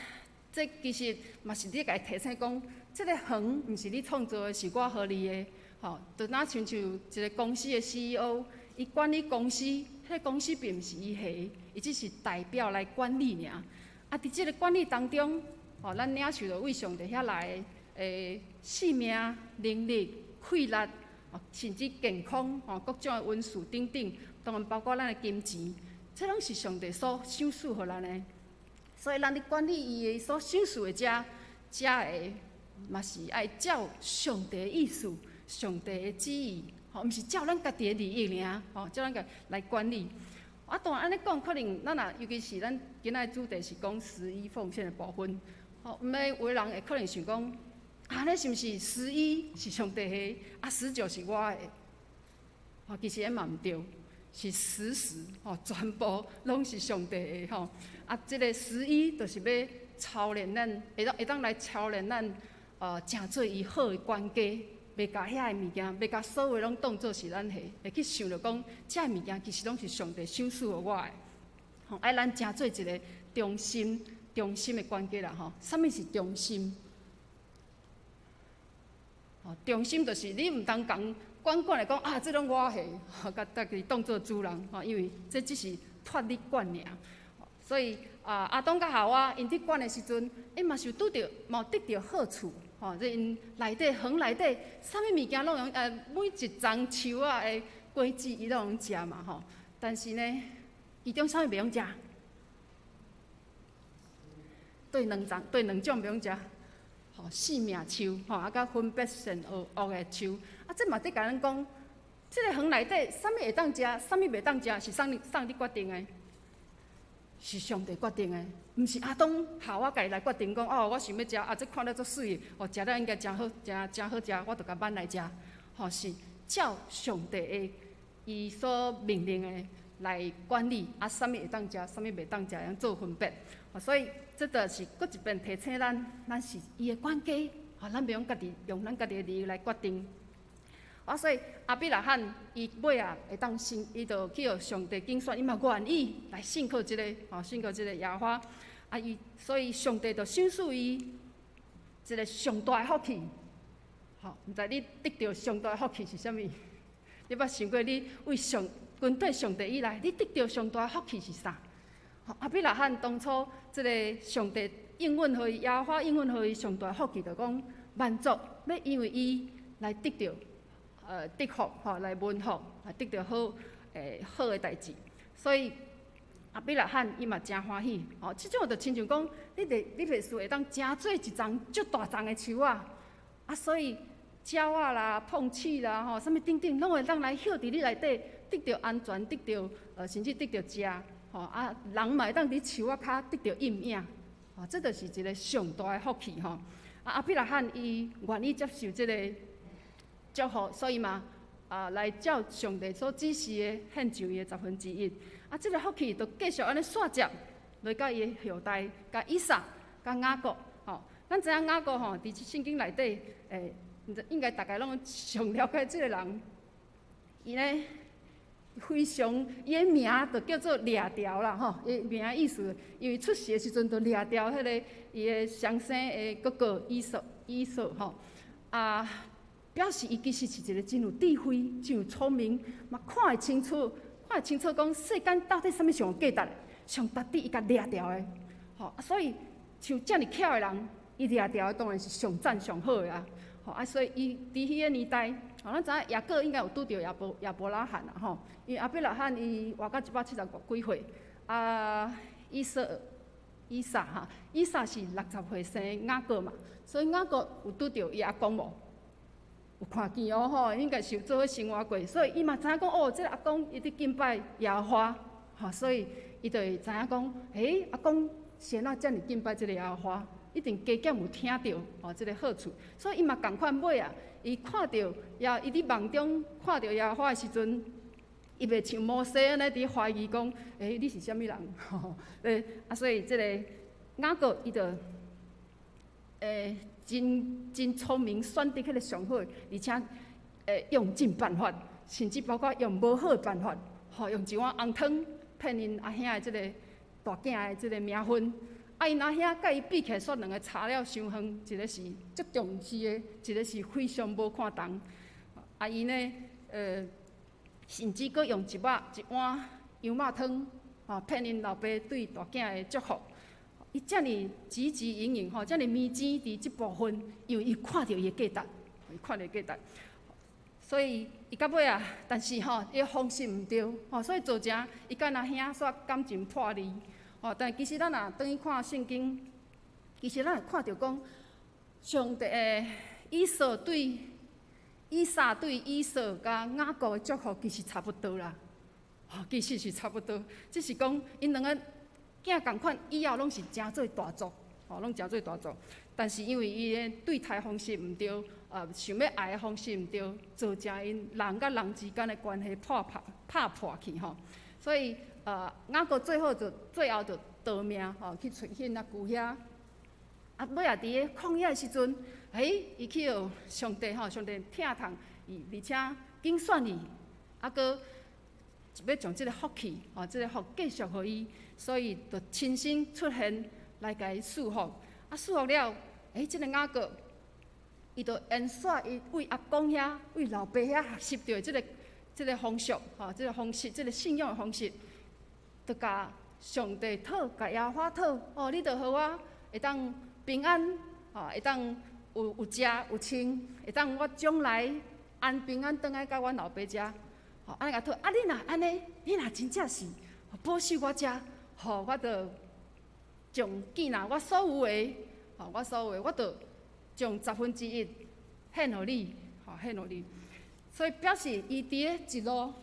這其實嘛是咧共伊提醒講，這个園毋是你創造的，是我予你的，吼。就若親像一个公司的 CEO，伊管理公司，彼个公司並毋是伊的，伊只是代表來管理爾。啊，佇這个管理當中，吼，咱領受著對上帝遐來的性命、能力、氣力，甚至健康，吼，各種的恩賜等等，當然包括咱的金錢，這攏是上帝所賞賜予咱的。所以，咱佇管理伊的所賞賜的遮，遮的嘛是愛照上帝的意思、上帝的旨意，吼，毋是照咱家己的利益爾，吼，照咱家來管理。啊，當然按呢講，可能咱若尤其是咱今仔的主題是講十一奉獻的部分，吼，毋免有的人會可能想講，啊，那是毋是十一是上帝的，啊，十九是我的？吼，其實彼嘛毋對，是十十，吼，全部攏是上帝的，吼。啊，這个十一就是欲操練咱，會當來操練咱，成做伊好的管家，袂共遐个物件，袂共所有攏當做是咱的，會去想著講，這个物件其實攏是上帝賞賜予我的，吼，愛咱成做一个忠心、忠心的管家啦，吼。啥物是忠心？吼，忠心就是你毋通共管管來講啊，這攏我的，吼，共家己當做主人，吼，因為這只是脫你管爾。所以啊，亞當佮夏娃𪜶佇管的時陣，𪜶嘛是有拄著，嘛有得著好處，吼，這𪜶內底園內底，啥物物件攏用，每一叢樹仔的果子，伊攏用食嘛，吼。但是呢，其中啥物袂用食？對兩種，對兩種袂用食，吼，生命樹，吼，啊，佮分別善惡惡的樹，啊，這嘛佇共咱講，這个園內底，啥物會當食，啥物袂當食，是啥人佇決定的？是上帝決定的，毋是亞當夏娃家己來決定講，哦，我想欲食，啊，這看了足媠的，哦，食了應該誠好，誠誠好食，我就共挽來食，吼，是照上帝的伊所命令的來管理，啊，啥物會當食，啥物袂當食，樣做分別。所以這就是閣一遍提醒咱，咱是伊的管家，吼，咱袂用家己用咱家己的利益來決定。啊，所以亞伯拉罕伊尾仔會當信，伊就去予上帝揀選，伊嘛願意來信靠這个，吼，信靠這个耶和華。啊，伊所以上帝就賞賜伊一个上大的福氣。吼，毋知你得著上大的福氣是啥物？你捌想過你為上跟綴上帝以來，你得著上大的福氣是啥？吼，亞伯拉罕當初這个上帝應允予伊，耶和華應允予伊上大的福氣，就講萬族欲因為伊來得著。得福吼，來蒙福，來得著好好的代誌。所以亞伯拉罕伊嘛誠歡喜，吼，這種就親像講，你袂你袂輸會當成做一叢足大叢的樹仔，啊，所以鳥仔啦、碰刺啦，吼，啥物等等，攏會當來歇佇你內底，得著安全，得著甚至得著食，吼啊，人嘛會當佇樹仔跤得著蔭影，吼，這就是一个上大的福氣吼。啊，亞伯拉罕伊願意接受這个祝福，所以嘛，啊，來照上帝所指示的獻上伊的十分之一。啊，這个福氣就繼續按呢紲接，落到伊的後代，佮以撒、佮雅各。吼，咱知影雅各吼，佇聖經內底，應該大家攏上了解這个人。伊呢，非常伊的名就叫做掠牢啦，吼，伊名意思，因為出世的時陣就掠牢彼个伊的雙生的哥哥以掃，以掃吼，啊。表示伊其實是一个真有智慧、真有聰明，嘛看會清楚，看會清楚講世間到底啥物上有價值，上值得伊共掠牢的，吼啊！所以像遮爾巧的人，伊掠牢的當然是上讚上好的啊！吼啊！所以伊佇彼个年代，吼咱知影雅各應該有拄著亞伯拉罕啦，吼，因為亞伯拉罕伊活到170外幾歲，啊，以撒哈，以撒是60歲生雅各嘛，所以雅各有拄著伊阿公無？有看見哦吼，應該是有做伙生活過，所以伊嘛知影講哦，這个阿公伊佇敬拜耶和華，吼，所以伊就會知影講，欸，阿公是按怎遮爾敬拜這个耶和華，一定加減有聽著吼這个好處，所以伊嘛仝款尾啊，伊看著耶，伊佇夢中看著耶和華的時陣，伊袂像摩西按呢佇懷疑講，欸，你是啥物人？欸，啊，所以這个雅各伊就，欸，真真聰明，選擇彼个上好，而且用盡辦法，甚至包括用無好的辦法，吼，用一碗紅湯騙𪜶阿兄的這个大囝的這个名分。啊，𪜶阿兄佮伊比起來，煞兩个差了傷遠，一个是足重視的，一个是非常無看重。啊，伊呢，甚至閣用一碗羊肉湯，吼，騙𪜶老爸對大囝的祝福。伊遮爾汲汲營營，吼，遮爾迷之佇這部分，因為伊看著伊的價值，伊看著價值，所以伊到尾啊，但是吼，伊方式毋對，吼，所以造成伊佮阿兄煞感情破裂，吼。但其實咱若轉去看聖經，其實咱會看著講，上帝的以撒對以掃佮雅各的祝福其實差不多啦，吼，其實是差不多，只是講𪜶兩个囝仝款，以後攏是成做大族，吼，攏成做大族。但是因為伊的對待方式毋對，想欲愛的方式毋對，造成𪜶人佮人之間的關係拍破去吼。所以，雅各最後就逃命吼，去揣𪜶阿舅遐。啊，尾仔佇咧曠野的時陣，欸，伊去予上帝吼，上帝疼痛伊，而且揀選伊，啊，閣欲將這个福氣，吼，這个福繼續予伊，所以就親身出現來共伊賜福。啊，賜福了，欸，這个雅各，伊就延續伊對阿公遐、對老爸遐學習著的這个風俗，吼，這个方式，這个信仰的方式，就共上帝討，共耶和華討，哦，你著予我會當平安，吼，會當有食有穿，會當我將來安平安轉來到阮老爸遮。吼，按呢共討，啊，你若按呢，你若真正是保守我遮，吼，我就將見若我所有的，吼，我所有的，我就將十分之一獻予你，吼，獻予你。所以表示伊佇咧一路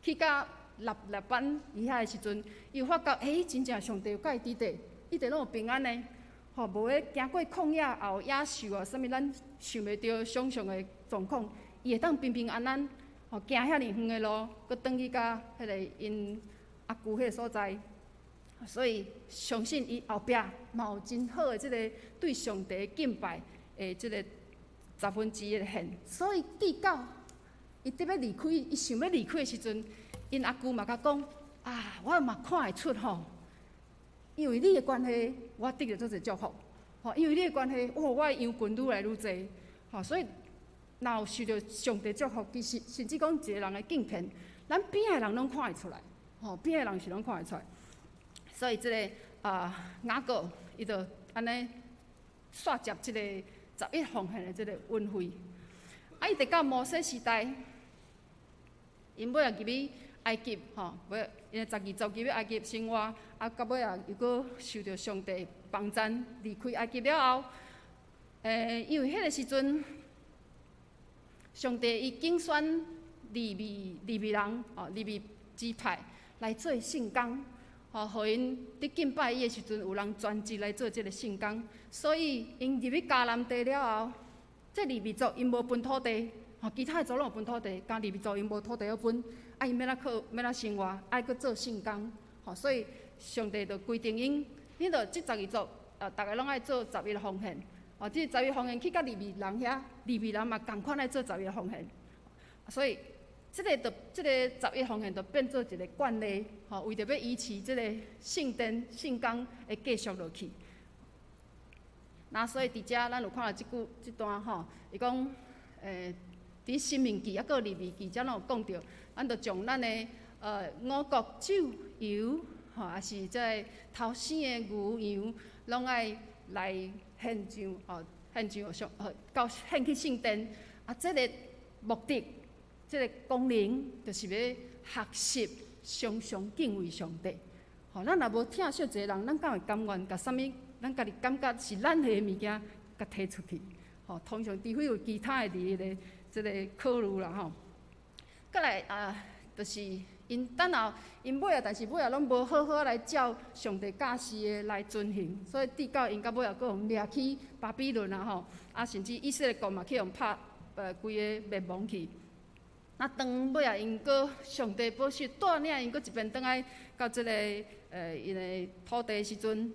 去到拉班伊遐的時陣，伊有發覺，欸，真正上帝有佮伊佇咧，一直攏有平安的，吼，無咧行過曠野，也有野獸啊，啥物咱想袂著想像的狀況，伊會當平平安安。吼，行遐爾遠的路，閣轉去到彼个𪜶阿舅彼个所在，所以相信伊後壁嘛有真好的這个對上帝敬拜的這个十分之一的獻。所以直到伊得欲離開，伊想欲離開的時陣，𪜶阿舅嘛共講：啊，我嘛看會出吼，因為你的關係，我得著足濟祝福。吼，因為你的關係，哦，我的羊群愈來愈濟。吼，所以若有受著上帝祝福，其實甚至講一個人的敬虔，咱邊仔的人攏看會出來，吼，邊仔的人是攏看會出來。所以這个啊雅各，伊就按呢煞接這个十一奉獻的這个恩惠。啊，一直到摩西時代，𪜶尾仔入去埃及，吼，尾𪜶十二族入去埃及生活，啊，到尾仔又閣受著上帝幫贊離開埃及了後，因為彼个時陣，上帝伊揀選利未人，吼，利未支派來做聖工，吼，予𪜶佇敬拜伊的時陣，有人專職來做這个聖工。所以𪜶入去迦南地了後，這利未族𪜶無分土地，吼，其他的族攏有分土地，干利未族𪜶無土地好分，啊，𪜶欲按怎靠，欲按怎生活，愛閣做聖工，吼，所以上帝就規定𪜶，你著這十二族，逐个攏愛做十一奉獻。哦，這十一奉獻去到利未人遐，利未人嘛仝款愛做十一奉獻，所以這个就這个十一奉獻就變做一个慣例，吼，為著欲維持這个聖殿聖工會繼續落去。那所以佇遮咱有看著這句這段吼，伊講，佇申命記抑閣利未記遮攏有講著，咱就將咱的五穀酒油，吼，抑是這个頭生的牛羊，攏愛來獻上，吼，獻上上，到獻去聖殿。啊，這个目的，這个功能，就是欲學習常常敬畏上帝。吼，咱若無疼惜一个人，咱敢會甘願共啥物？咱家己感覺是咱的物件，共提出去。吼，通常除非有其他的佇彼个這个考慮啦吼。閣來啊，就是𪜶 𪜶等後，𪜶尾仔，但是尾仔攏無好好來照上帝教示的來遵行，所以直到𪜶到尾仔閣予掠去巴比倫啊吼，啊甚至以色列國嘛去予拍，規个滅亡去。啊，當尾仔𪜶閣上帝保守帶領𪜶閣一遍轉來到這个𪜶的土地的時陣，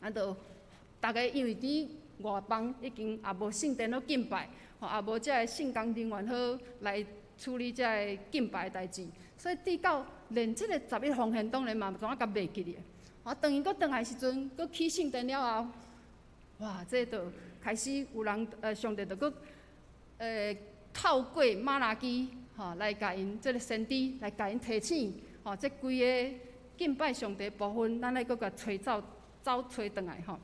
啊，就逐家因為佇外邦已經也無聖殿好敬拜，吼，也無這个聖工人員好來處理這个敬拜的代誌，所以直到連這個十一奉獻當然嘛，怎啊共袂記咧。啊，當𪜶閣轉來時陣，閣起聖殿了後，哇，這就開始有人上帝就閣透過瑪拉基吼來共𪜶這个先知來共𪜶提醒，吼，這規个敬拜上帝部分，咱愛閣共揣走走揣轉來吼。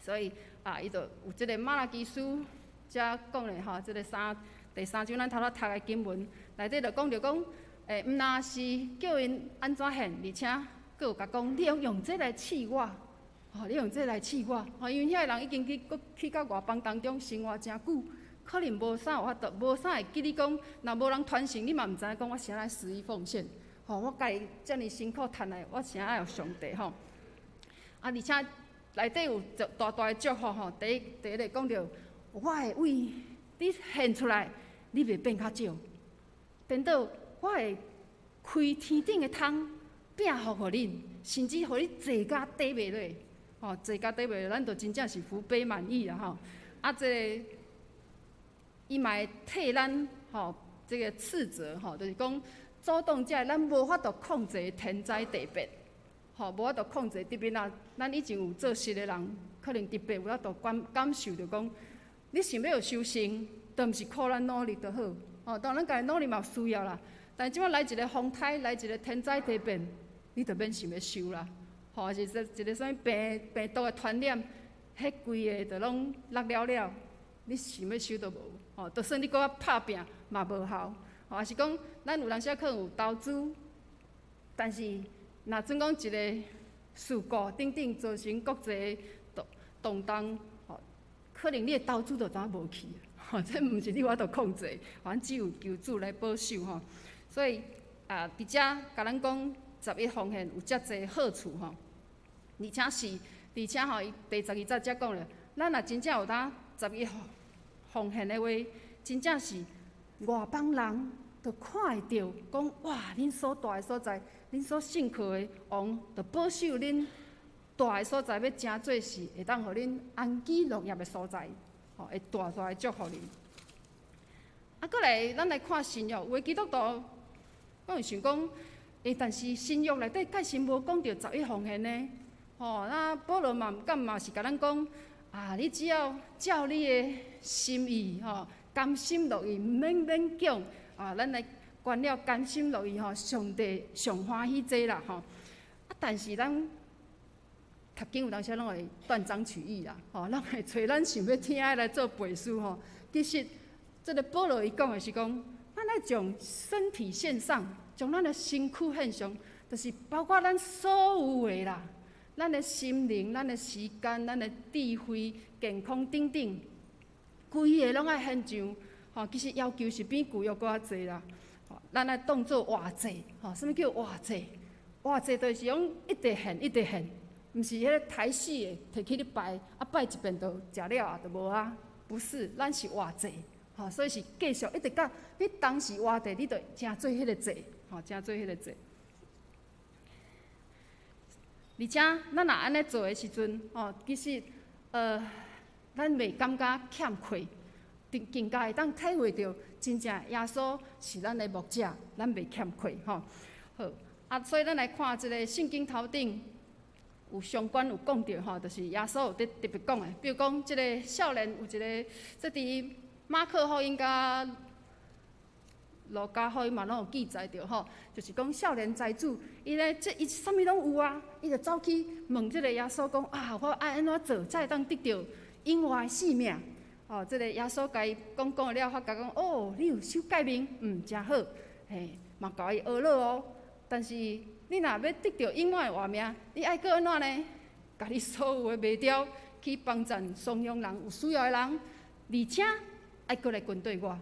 所以啊，伊就有這个瑪拉基書遮講的吼，這个三第三章咱頭拄讀的經文內底就講著講，毋若是叫𪜶按怎獻，而且閣有共講，你用用這來試我，吼，你用這來試我，吼，因為遐个人已經去閣去到外邦當中生活誠久，可能無啥有法度，無啥會記你講，若無人傳承，你嘛毋知影講我啥來十一奉獻，吼，我家己遮爾辛苦趁來，我啥愛予上帝吼，啊，而且內底有大大的祝福吼，第一第一个講著，我會為你獻出來，你袂變較少，顛倒我會開天頂的窗，餅福予恁，甚至予你濟甲抵袂落，吼，濟甲抵袂落，咱就真正是福杯滿溢啦吼。啊，這个伊嘛會替咱吼，這个斥責吼，就是講阻擋這咱無法度控制的天災地變，吼，無法度控制。特別若咱以前有做事的人，可能特別有法度感感受著講，你想欲有收成，都毋是靠咱努力就好。哦，當然咱家己努力嘛有需要啦，但是這擺來一个風颱，來一个天災地變，你就免想欲收啦。吼，還是說一个啥物病病毒的傳染，彼規个就攏落了了，你想欲收都無。吼，就算你閣較拍拚嘛無效。吼，還是講咱有當時可能有投資，但是若準講一个事故等等造成國際動動盪，吼，可能你的投資就怎無去。吼，這毋是你有法度控制，反正只有求主來保守吼。所以啊，佇遮共咱講十一奉獻有遮濟好處吼，而且是，而且吼，伊第十二節才講咧，咱若真正有當十一奉獻的話，真正是外邦人都看會著，講哇，恁所蹛的所在，恁所信靠的王，就保守恁蹛的所在，欲成做是會當予恁安居樂業的所在，吼，會大大的祝福恁。啊，閣來，咱來看新約，有的基督徒，我會想講，但是新約內底確實無講著十一奉獻呢，吼，那保羅嘛，敢嘛是共咱講，啊，你只要照你的心意，吼，甘心樂意，毋免勉強，啊，咱來關了甘心樂意，吼，上帝上歡喜這啦，吼。啊，但是咱讀經有當時攏會斷章取義啦，吼，攏會揣咱想欲聽的來做背書，吼。其實，這个保羅伊講的是講，咱愛將身體獻上，將咱的身軀獻上，就是包括咱所有的啦，咱的心靈、咱的時間、咱的智慧、健康等等，規个攏愛獻上。吼，其實要求是比舊約閣較濟啦。吼，咱愛當做活祭，吼，啥物叫活祭？活祭就是講一直獻，一直獻，毋是彼个刣死的，提去咧拜，啊拜一遍就食了啊，就無啊。不是，咱是活祭，吼，所以是繼續一直到你當時活著，你就成做彼个祭，吼，成做彼个祭。而且咱若按呢做的時陣，吼，其實，咱袂感覺欠缺，更加會當體會著，真正耶穌是咱的牧者，咱袂欠缺，吼。好，啊，所以咱來看這个聖經頭頂有相關有講著吼，就是耶穌有佇特別講的，比如講這个少年有一个，這佇馬可福音佮路加福音嘛攏有記載著吼，就是講少年財主，伊咧這伊啥物攏有啊，伊就走去問這个耶穌講啊，我愛按怎做才會當得著永活的性命？哦，這个耶穌共伊講講了，發覺講哦，你有守誡命，誠好，嘿，嘛共伊呵咾哦。但是你若欲得著永遠的活命，你愛閣按怎呢？共你所有的賣掉，去幫贊貧窮人、有需要的人，而且愛閣來跟綴我。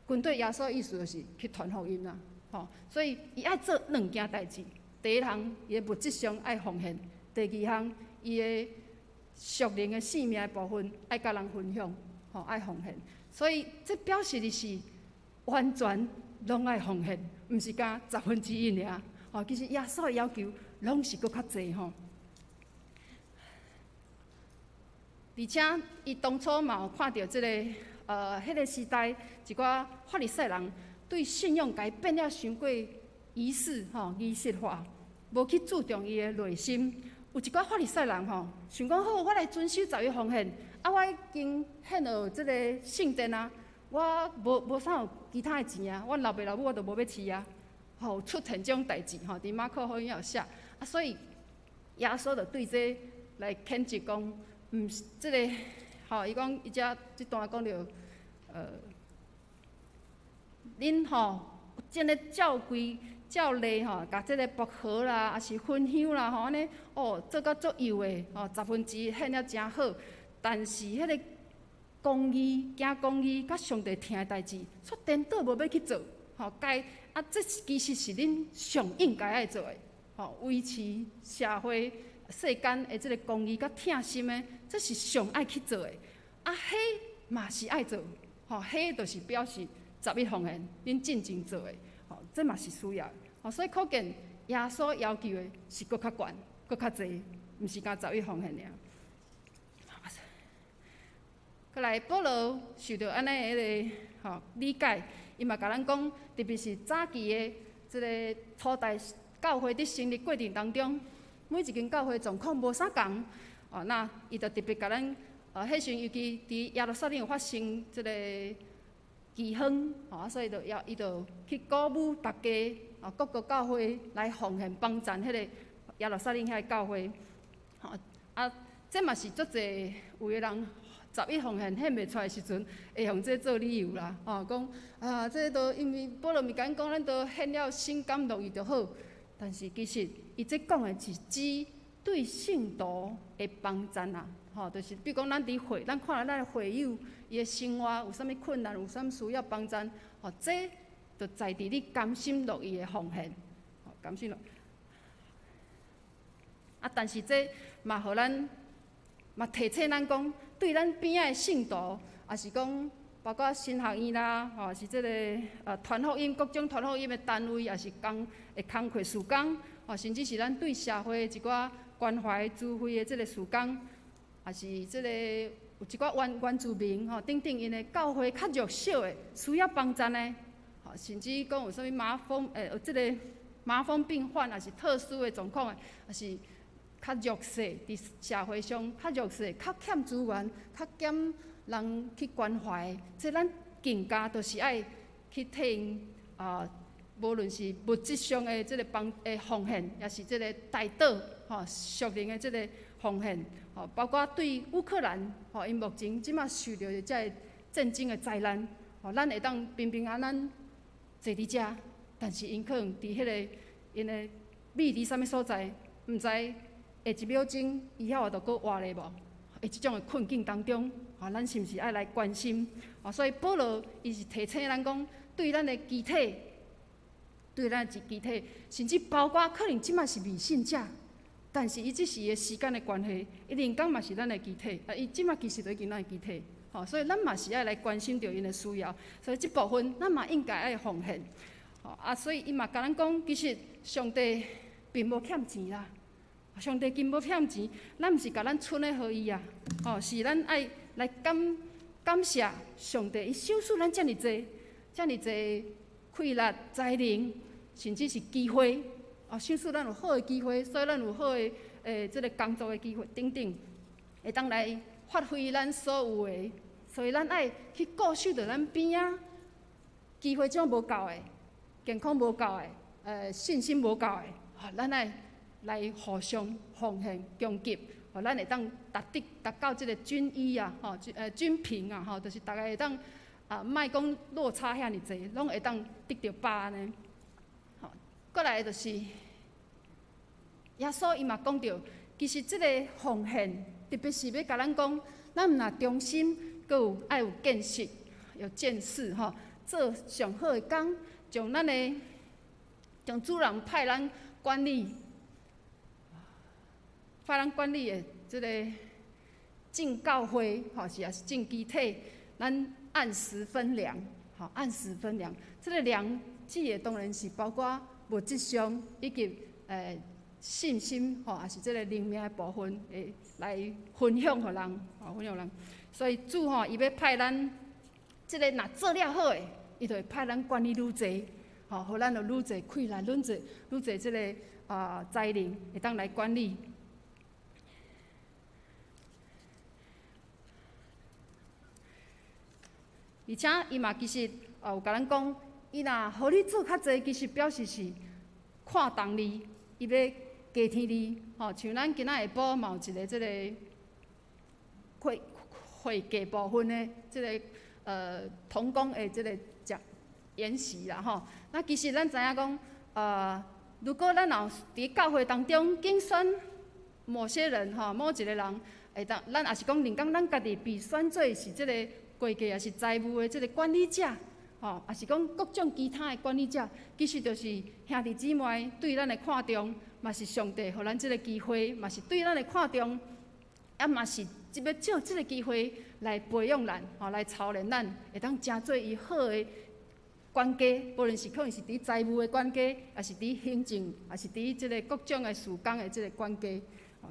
跟綴耶穌的意思就是去傳福音啦，吼，所以伊愛做兩件代誌。第一項，伊的物質上愛奉獻；第二項，伊的屬靈的性命的部分愛佮人分享，吼，愛奉獻。所以這表示的是完全攏愛奉獻，毋是干1/10爾。吼，其實耶穌的要求攏是閣較濟吼。而且伊當初嘛有看著這个，彼个時代一寡法利賽人對信仰共伊變了傷過儀式吼，儀式化，無去注重伊的內心。有一寡法利賽人吼，想講好，我來遵守十一奉獻，啊，我已經獻予這个聖殿啊，我無啥有其他的錢啊，阮老爸老母我都無欲飼啊，吼，出現這種代誌吼，佇馬可福音也有寫，啊，所以耶穌就對這來譴責講。毋是這个，吼，伊講伊遮這段講著，恁吼，這个照規照例吼，共這个薄荷啦，抑是熏香啦，吼，按呢，哦，做甲足幼的，吼，1/10獻了誠好，但是彼个公義、行公義、佮上帝疼的代誌，卻顛倒無欲去做，吼，該啊，這其實是恁上應該愛做的，吼，維持社會。世間的這个公義佮疼心的，這是上愛去做的。啊，彼嘛是愛做，吼，彼就是表示十一奉獻，恁進前做的，吼，這嘛是需要的。吼，所以可見耶穌要求的是閣較懸、閣較濟，毋是干十一奉獻爾。閣來，保羅受著按呢彼个吼理解，伊嘛共咱講，特別是早期的這个初代教會佇成立過程當中。每一間教會狀況無相仝，哦，那伊就特別共咱，彼時陣尤其佇耶路撒冷有發生這个饑荒，哦，所以就要伊就去鼓舞大家，哦，各個教會來奉獻幫贊彼個耶路撒冷遐个教會，吼，啊，這嘛是足濟有的人十一奉獻獻袂出來的時陣，會用這做理由啦，吼，講啊，這都因為保羅咪共咱講，咱都獻了心甘樂意就好。但是其實，伊這講的是指對聖徒的幫贊啊，吼，就是比如講，咱佇會，咱看咱的會友伊的生活有啥物困難，有啥物需要幫贊，吼，這就在佇你甘心樂意的奉獻，吼，甘心樂。啊，但是這嘛，予咱嘛提醒咱講，對咱邊仔的聖徒，抑是講包括神學院啦，吼，是這个傳福音各種傳福音的單位，抑是工的工課事工，吼，甚至是咱對社會一寡關懷資費的這个事工，抑是這个有一寡原住民吼等等，𪜶的教會較弱小的需要幫贊的，吼，甚至講有啥物麻風有這个麻風病患，抑是特殊的狀況的，抑是較弱勢佇社會上較弱勢、較欠資源、較減人去關懷，這咱更加就是愛去替𪜶啊，無論是物質上的這个幫的奉獻，抑是這个代禱吼屬靈的這个奉獻，吼，包括對烏克蘭吼，𪜶目前這馬受著的這个戰爭的災難，吼，咱會當平平安安坐佇遮，但是𪜶可能佇彼个𪜶的秘佇啥物所在，毋知下一秒鐘伊遐有法度閣活咧無？佇這種的困境當中，啊，咱是毋是愛來關心？啊，所以保羅伊是提醒咱講，對咱的肢體，對咱的肢體，甚至包括可能這馬是未信者，但是伊只是伊的時間的關係，伊靈感嘛是咱的肢體，啊，伊這馬其實都已經咱的肢體，吼，所以咱嘛是愛來關心著𪜶的需要，所以這部分咱嘛應該愛奉獻，吼啊，所以伊嘛共咱講，其實上帝並無欠錢啦。上帝並無欠錢，咱毋是共咱賰的予伊啊，吼，是咱愛來感感謝上帝，伊賞賜咱遮爾濟，遮爾濟氣力、才能，甚至是機會，哦，賞賜咱有好的機會，所以咱有好的這个工作的機會等等，會當來發揮咱所有的，所以咱愛去顧惜著咱邊仔機會這種無夠的，健康無夠的，信心無夠的，吼，咱愛來互相奉獻供給，予咱會當達得達到這个均一啊，吼，均平啊，吼，就是逐个會當啊，莫講落差遐爾濟，攏會當得著飽按呢。吼，過來就是耶穌伊嘛講著，其實這个奉獻，特別是欲共咱講，咱毋若忠心，閣有愛有見識，有見識吼，做上好的工，將咱的像主人派咱管理，派咱管理的這个眾教會，吼是也是眾肢體，咱按時分糧，吼按時分糧。這个糧指的當然是包括物質上以及信心，吼，也是這个靈命的部分，會來分享予人，吼分享予人。所以主吼，伊欲派咱這个若做了好的，伊就會派咱管理愈濟，吼，予咱有愈濟氣力，愈濟愈濟這个才能，會當來管理。而且伊嘛其實有共咱講，伊若予你做較濟，其實表示是看重你，伊欲加添你。吼，像咱今仔下晡嘛有一个這个會計部分的這个同工的這个講研習啦吼。那其實咱知影講，如果咱若有佇教會當中揀選某些人吼，某一個人會當，咱也是講，認講咱家己被選做是這個會計，也是財務的這個管理者，吼，也是講各種其他的管理者，其實就是兄弟姊妹對咱的看重，嘛是上帝予咱這個機會，嘛是對咱的看重，啊嘛是欲藉這個機會來培養咱，吼，來操練咱，會當成做伊好的管家，無論是可能是佇財務的管家，抑是佇行政，抑是佇這個各種的事工的這個管家，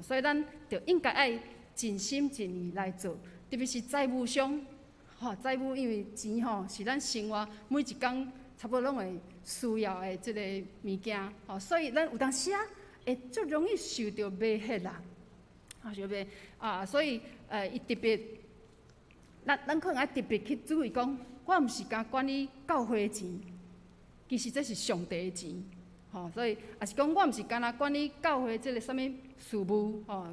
所以咱就應該愛盡心盡意來做，特別是財務上。吼，財務因為錢吼是咱生活每一工差不多攏會需要的這個物件，吼，所以咱有當時啊會足容易受著迷惑啦，啊，受迷啊，所以伊特別，咱可能愛特別去注意講，我毋是干管理教會的錢，其實這是上帝的錢，吼，所以也是講我毋是干焦管理教會這個啥物事務，吼，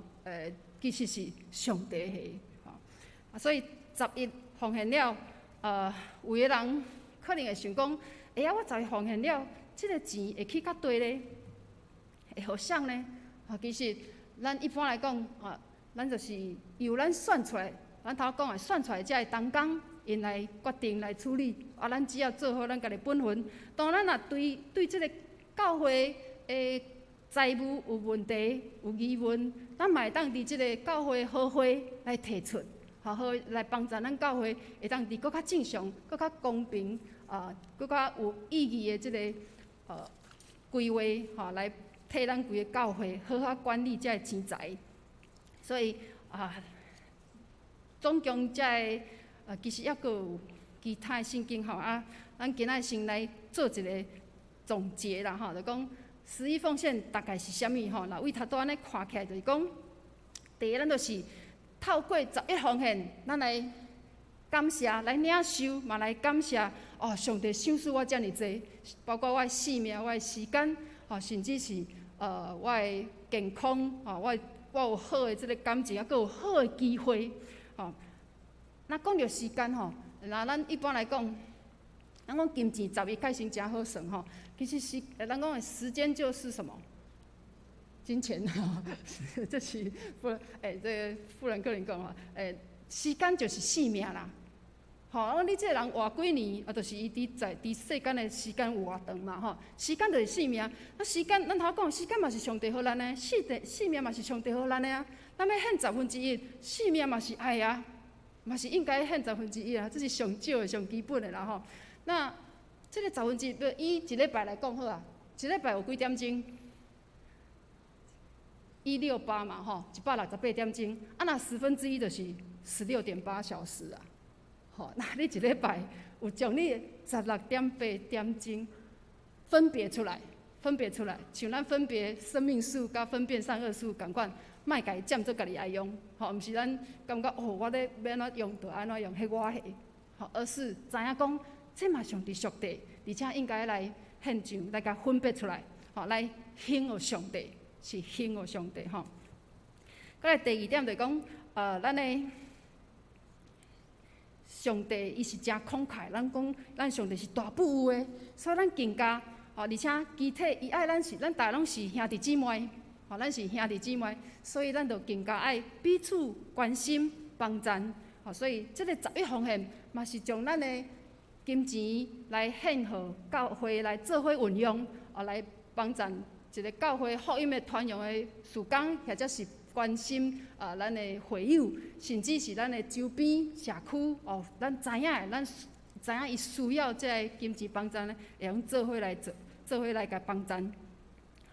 其實是上帝的，吼，啊，所以十一奉獻了，有的人可能會想講，欸呀，我十一奉獻了，這個錢會去到佗咧？會予誰呢？啊，其實咱一般來講，啊，咱就是由咱選出來，咱頭講的選出來這个同工，𪜶來決定來處理。啊，咱只要做好咱家己本分。當咱若對這個教會的財務有問題、有疑問，咱嘛會當佇這个教會好會來提出。好好來幫助咱教會，會當佇閣較正常、閣較公平、啊，閣較有意義的這个規劃，吼，來替咱規个教會好好管理這个錢財。所以啊，總共這个其實猶閣有其他的聖經吼啊，咱今仔先來做一個總結啦吼，就講十一奉獻大概是啥物吼？若對頭拄按呢看起來，就是講，第一咱就是。透過十一奉獻，咱來感謝，來領受，嘛來感謝哦！上帝賞賜我遮爾濟，包括我的性命、我的時間，吼，甚至是我的健康，吼，我有好的這个感情，抑閣有好的機會，吼。那講著時間吼，那咱一般來講，咱講金錢十一開始誠好算吼，其實是咱講的時間就是什麼？金錢吼，這是富這个富蘭克林講吼，時間就是性命啦。吼，啊，你這个人活幾年，啊，就是伊佇在佇世間的時間有偌長嘛，吼。時間就是性命，啊，時間咱頭講，時間嘛是上帝予咱的，性命嘛是上帝予咱的啊。咱欲獻十分之一，性命嘛是愛啊，嘛是應該獻十分之一啊，這是上少的、上基本的啦，吼。那這个十分之一，以一禮拜來講好啊，一禮拜有幾點鐘？168嘛，吼，168點鐘，啊，若十分之一就是16.8小時啊，吼，那你一禮拜有將你16.8點鐘分別出來，分別出來，像咱分別生命樹佮分辨善惡樹仝款，莫共伊佔做家己愛用，吼，毋是咱感覺哦，我咧欲按怎用就按怎用，彼我的，吼，而是知影講，這嘛上帝屬地，而且應該來獻上，來共分別出來，吼，來顯予上帝。是顯予上帝吼。閣來第二點就是講，咱的上帝伊是誠慷慨，咱講咱上帝是大富有的，所以咱更加吼，而且肢體伊愛咱是，咱逐个攏是兄弟姊妹，吼，咱是兄弟姊妹，所以咱就更加愛彼此關心幫贊，吼，所以這个十一奉獻嘛是將咱的金錢來獻予教會來做伙運用，啊，來幫贊一个教會福音的傳揚的事工，或者是關心啊咱的會友，甚至是咱的周邊社區哦，咱知影的，咱知影伊需要這个金錢幫贊呢，會用做伙來做，做伙來共幫贊。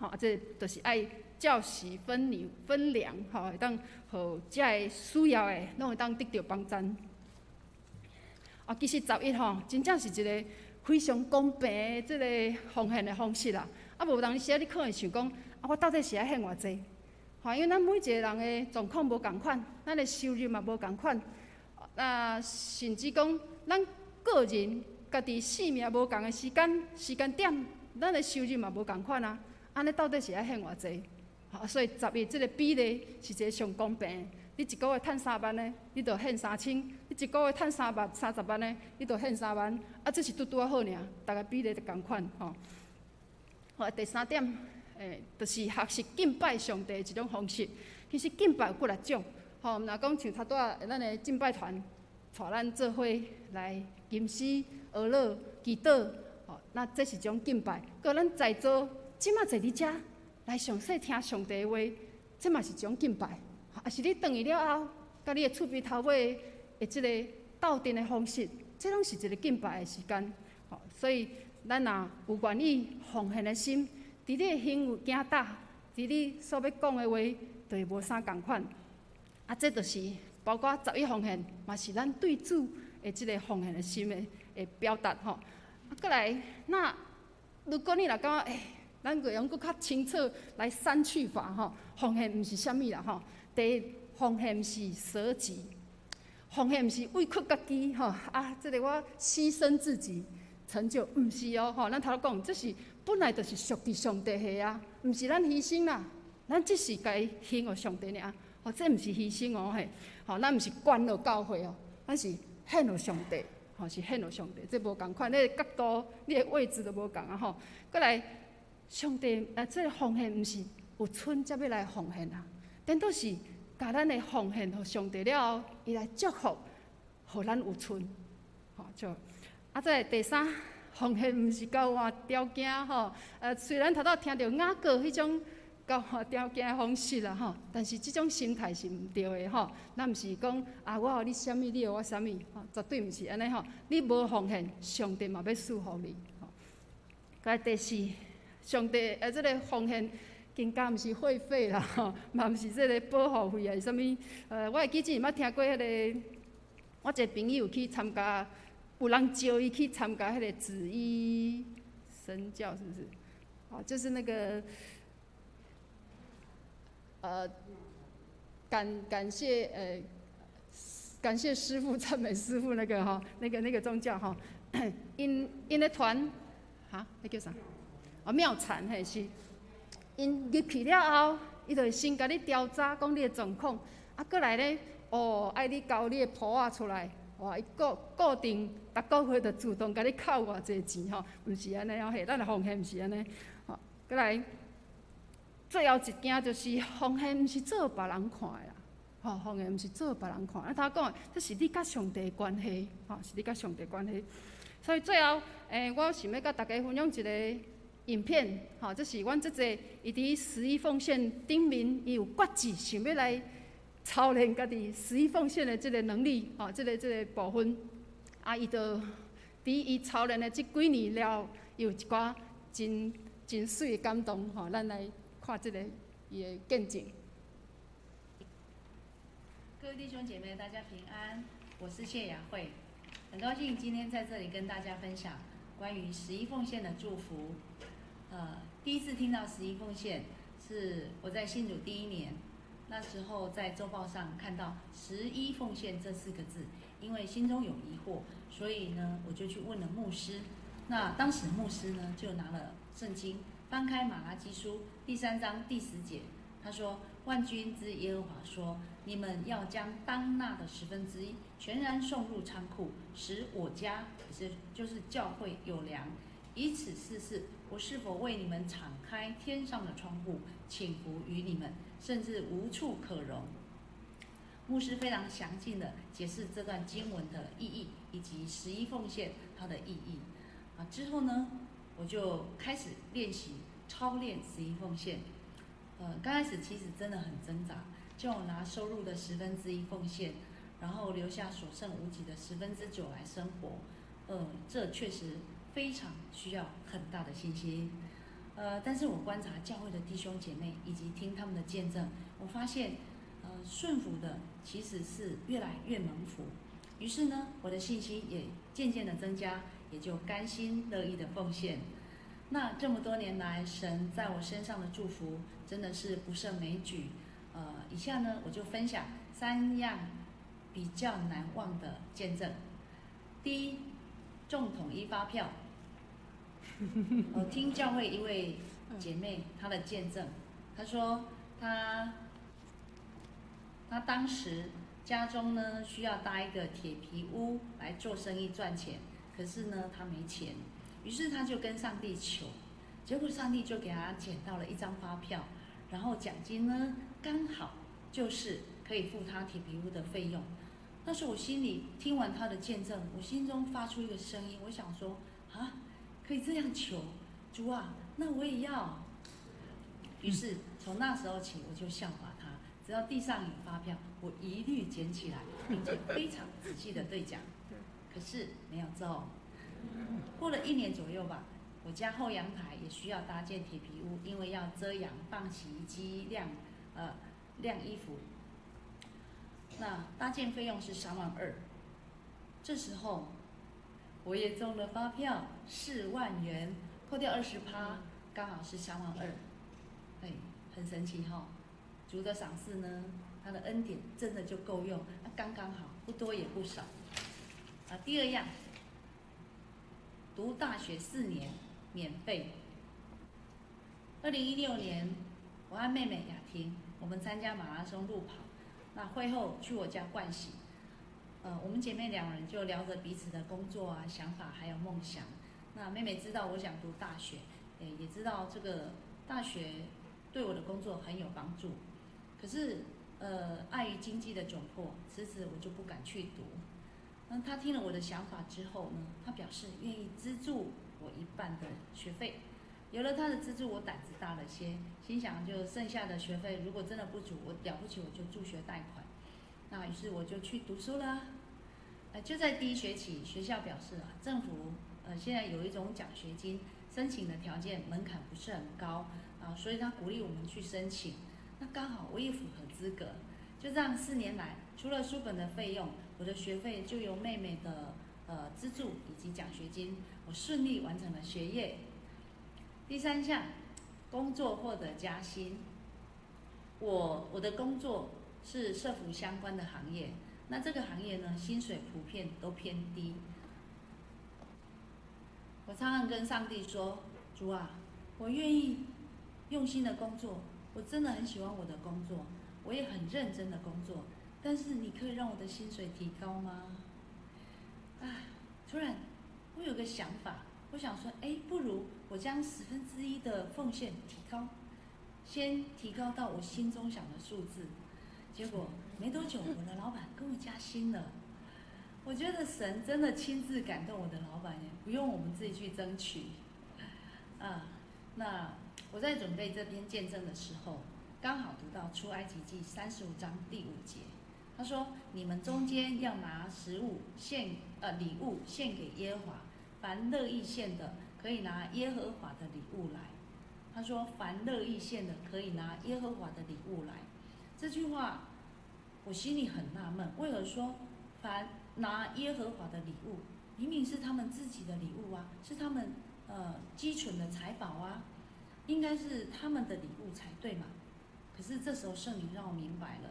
吼，啊，這就是愛照時分糧分糧，吼，會當予遮个需要的，攏會當得著幫贊。啊，其實十一吼，真正是一個非常公平的這个奉獻的方式啦。啊，無當時啊，你可能想講，啊，我到底是愛獻偌濟？吼，因為咱每一個人的狀況無仝款，咱的收入嘛無仝款，啊，甚至講咱個人家己性命無仝的時間時間點，咱的收入嘛無仝款啊。按呢到底是愛獻偌濟？吼，所以十一這個比例是一個上公平的。你一個月趁3萬的，你就獻3000；你一個月趁3萬、30萬的，你就獻三萬。啊，這是拄拄仔好爾，逐个比例就仝款吼。好，第三點，就是學習敬拜上帝的一種方式。其實敬拜有幾若種，吼，毋若講像頭拄仔咱的敬拜團帶咱做伙來吟詩、哀樂、祈禱，吼，那這是一種敬拜。閣咱在座這馬坐佇遮來詳細聽上帝的話，這嘛是一種敬拜。啊，是你轉去了後，佮你的厝邊頭尾的這个鬥陣的方式，這攏是一个敬拜的時間。吼，所以咱若有願意奉獻的心，佇你的行為行踏，佇你所欲講的話，就會無啥仝款。啊，這就是包括十一奉獻，嘛是咱對主的這个奉獻的心的表達吼。啊，閣來，那如果你若感覺，咱閣用閣較清楚來刪去法吼，奉獻毋是啥物啦吼。第一，奉獻毋是捨己，奉獻毋是委屈家己吼啊，這个我犧牲自己成就，毋是哦吼。咱頭拄講，這是本來就是屬佇上帝的啊，毋是咱犧牲啦，咱只是共伊獻予上帝爾。吼，這毋是犧牲哦嘿，吼，咱毋是捐予教會哦，咱是獻予上帝，吼，是獻予上帝，這無仝款，你的角度、你的位置都無仝啊吼。閣來，上帝啊，這个奉獻毋是有賰才欲來奉獻啊。顛倒是共咱的奉獻予上帝了後，伊來祝福，予咱有賰，吼就啊，再來第三，奉獻毋是交換條件吼，雖然頭拄聽著雅各彼種交換條件的方式啦吼，但是這種心態是毋對的吼。咱毋是講啊，我予你啥物，你予我啥物，吼，絕對毋是按呢吼。你無奉獻，上帝嘛欲賜福你。吼，閣來第四，上帝這个奉獻。金價毋是會費啦，吼，嘛毋是這个保護費啊，是啥物？我會記之前捌聽過彼个，我一个朋友去參加，有人招伊去參加彼個紫衣神教，是不是？哦，就是那個，感謝師父，讚美師父那個吼，那個宗教吼，𪜶𪜶的團，哈，彼叫啥？哦，妙禪嘿是。𪜶入去了後，伊就會先共你調查，講你的狀況，啊，閣來咧，哦，愛你交你的簿仔出來，哇，伊固固定逐个月就自動共你扣偌濟錢吼，毋是按呢哦，嘿，咱的奉獻毋是按呢，吼，閣來，最後一件就是奉獻毋是做予別人看的啦，吼，奉獻毋是做予別人看，啊，頭講的，這是你佮上帝的關係，吼，是你佮上帝關係，所以最後，我想欲佮大家分享一个影片，吼，這是阮這濟伊佇十一奉獻頂面，伊有決志想欲來操練家己十一奉獻的這个能力，吼，這个部分，啊，伊就佇伊操練的這幾年了，有一寡真真媠的感動，吼，咱來看這个伊的見證。各位弟兄姐妹，大家平安，我是謝雅慧，很高興今天在這裡跟大家分享關於十一奉獻的祝福。第一次聽到十一奉獻是我在信主第一年，那時候在週報上看到十一奉獻這四個字，因為心中有疑惑，所以呢我就去問了牧師。那當時牧師呢就拿了聖經，翻開馬拉基書第3章第10節，他說：萬軍之耶和華說，你們要將當納的1/10全然送入倉庫，使我家是就是教會有糧，以此試試我是否為你們敞開天上的窗戶，傾福於你們，甚至無處可容。牧師非常詳盡地解釋這段經文的意義。以及十一奉献它的意义。啊，之后呢，我就开始练习操练十一奉献。刚开始其实真的很挣扎，就拿收入的1/10奉献，然后留下所剩无几的9%来生活。这确实非常需要很大的信心。但是我观察教会的弟兄姐妹以及听他们的见证，我发现，顺服的其实是越来越蒙福。于是呢，我的信心也渐渐的增加，也就甘心乐意的奉献。那这么多年来，神在我身上的祝福真的是不胜枚举。以下呢，我就分享三样比较难忘的见证。第一，中统一发票。我听教会一位姐妹她的见证，她说她当时家中呢需要搭一个铁皮屋来做生意赚钱，可是呢她没钱，于是她就跟上帝求，结果上帝就给她捡到了一张发票，然后奖金呢刚好就是可以付她铁皮屋的费用。那时候我心里听完她的见证，我心中发出一个声音，我想说啊，可以这样求，主啊，那我也要。于是从那时候起，我就效法他，只要地上有发票，我一律捡起来，并且非常仔细的对奖。可是没有中。过了一年左右吧，我家后阳台也需要搭建铁皮屋，因为要遮阳、放洗衣机、晾衣服。那搭建费用是3.2万。这时候我也中了发票4万元，扣掉20%，刚好是3.2万。哎，很神奇哈，主的赏赐呢，他的恩典真的就够用，啊，刚刚好，不多也不少。啊，第二样，读大学4年免费。2016年，我和妹妹雅婷，我们参加马拉松路跑，那会后去我家盥洗。我们姐妹两人就聊着彼此的工作啊、想法还有梦想。那妹妹知道我想读大学，也知道这个大学对我的工作很有帮助。可是，碍于经济的窘迫，迟迟我就不敢去读。那她听了我的想法之后呢，她表示愿意资助我一半的学费。有了她的资助，我胆子大了些，心想就剩下的学费如果真的不足，我了不起我就助学贷款。那于是我就去读书了。就在第一学期，学校表示啊，政府现在有一种奖学金，申请的条件门槛不是很高啊，所以他鼓励我们去申请。那刚好我也符合资格，就这样4年来，除了书本的费用，我的学费就由妹妹的资助以及奖学金，我顺利完成了学业。第三项，工作获得加薪。我的工作是社福相关的行业，那这个行业呢，薪水普遍都偏低。我常常跟上帝说：“主啊，我愿意用心的工作，我真的很喜欢我的工作，我也很认真的工作，但是你可以让我的薪水提高吗？”啊，突然我有个想法，我想说，哎，不如我将1/10的奉献提高，先提高到我心中想的数字。结果没多久，我的老板跟我加薪了。我觉得神真的亲自感动我的老板耶，不用我们自己去争取。啊，那我在准备这篇见证的时候，刚好读到出埃及记35章第5节，他说：“你们中间要拿食物献，礼物献给耶和华，凡乐意献的，可以拿耶和华的礼物来。”他说：“凡乐意献的，可以拿耶和华的礼物来。”这句话，我心里很纳闷，为何说凡拿耶和华的礼物，明明是他们自己的礼物啊，是他们积存的财宝啊，应该是他们的礼物才对嘛？可是这时候圣灵让我明白了，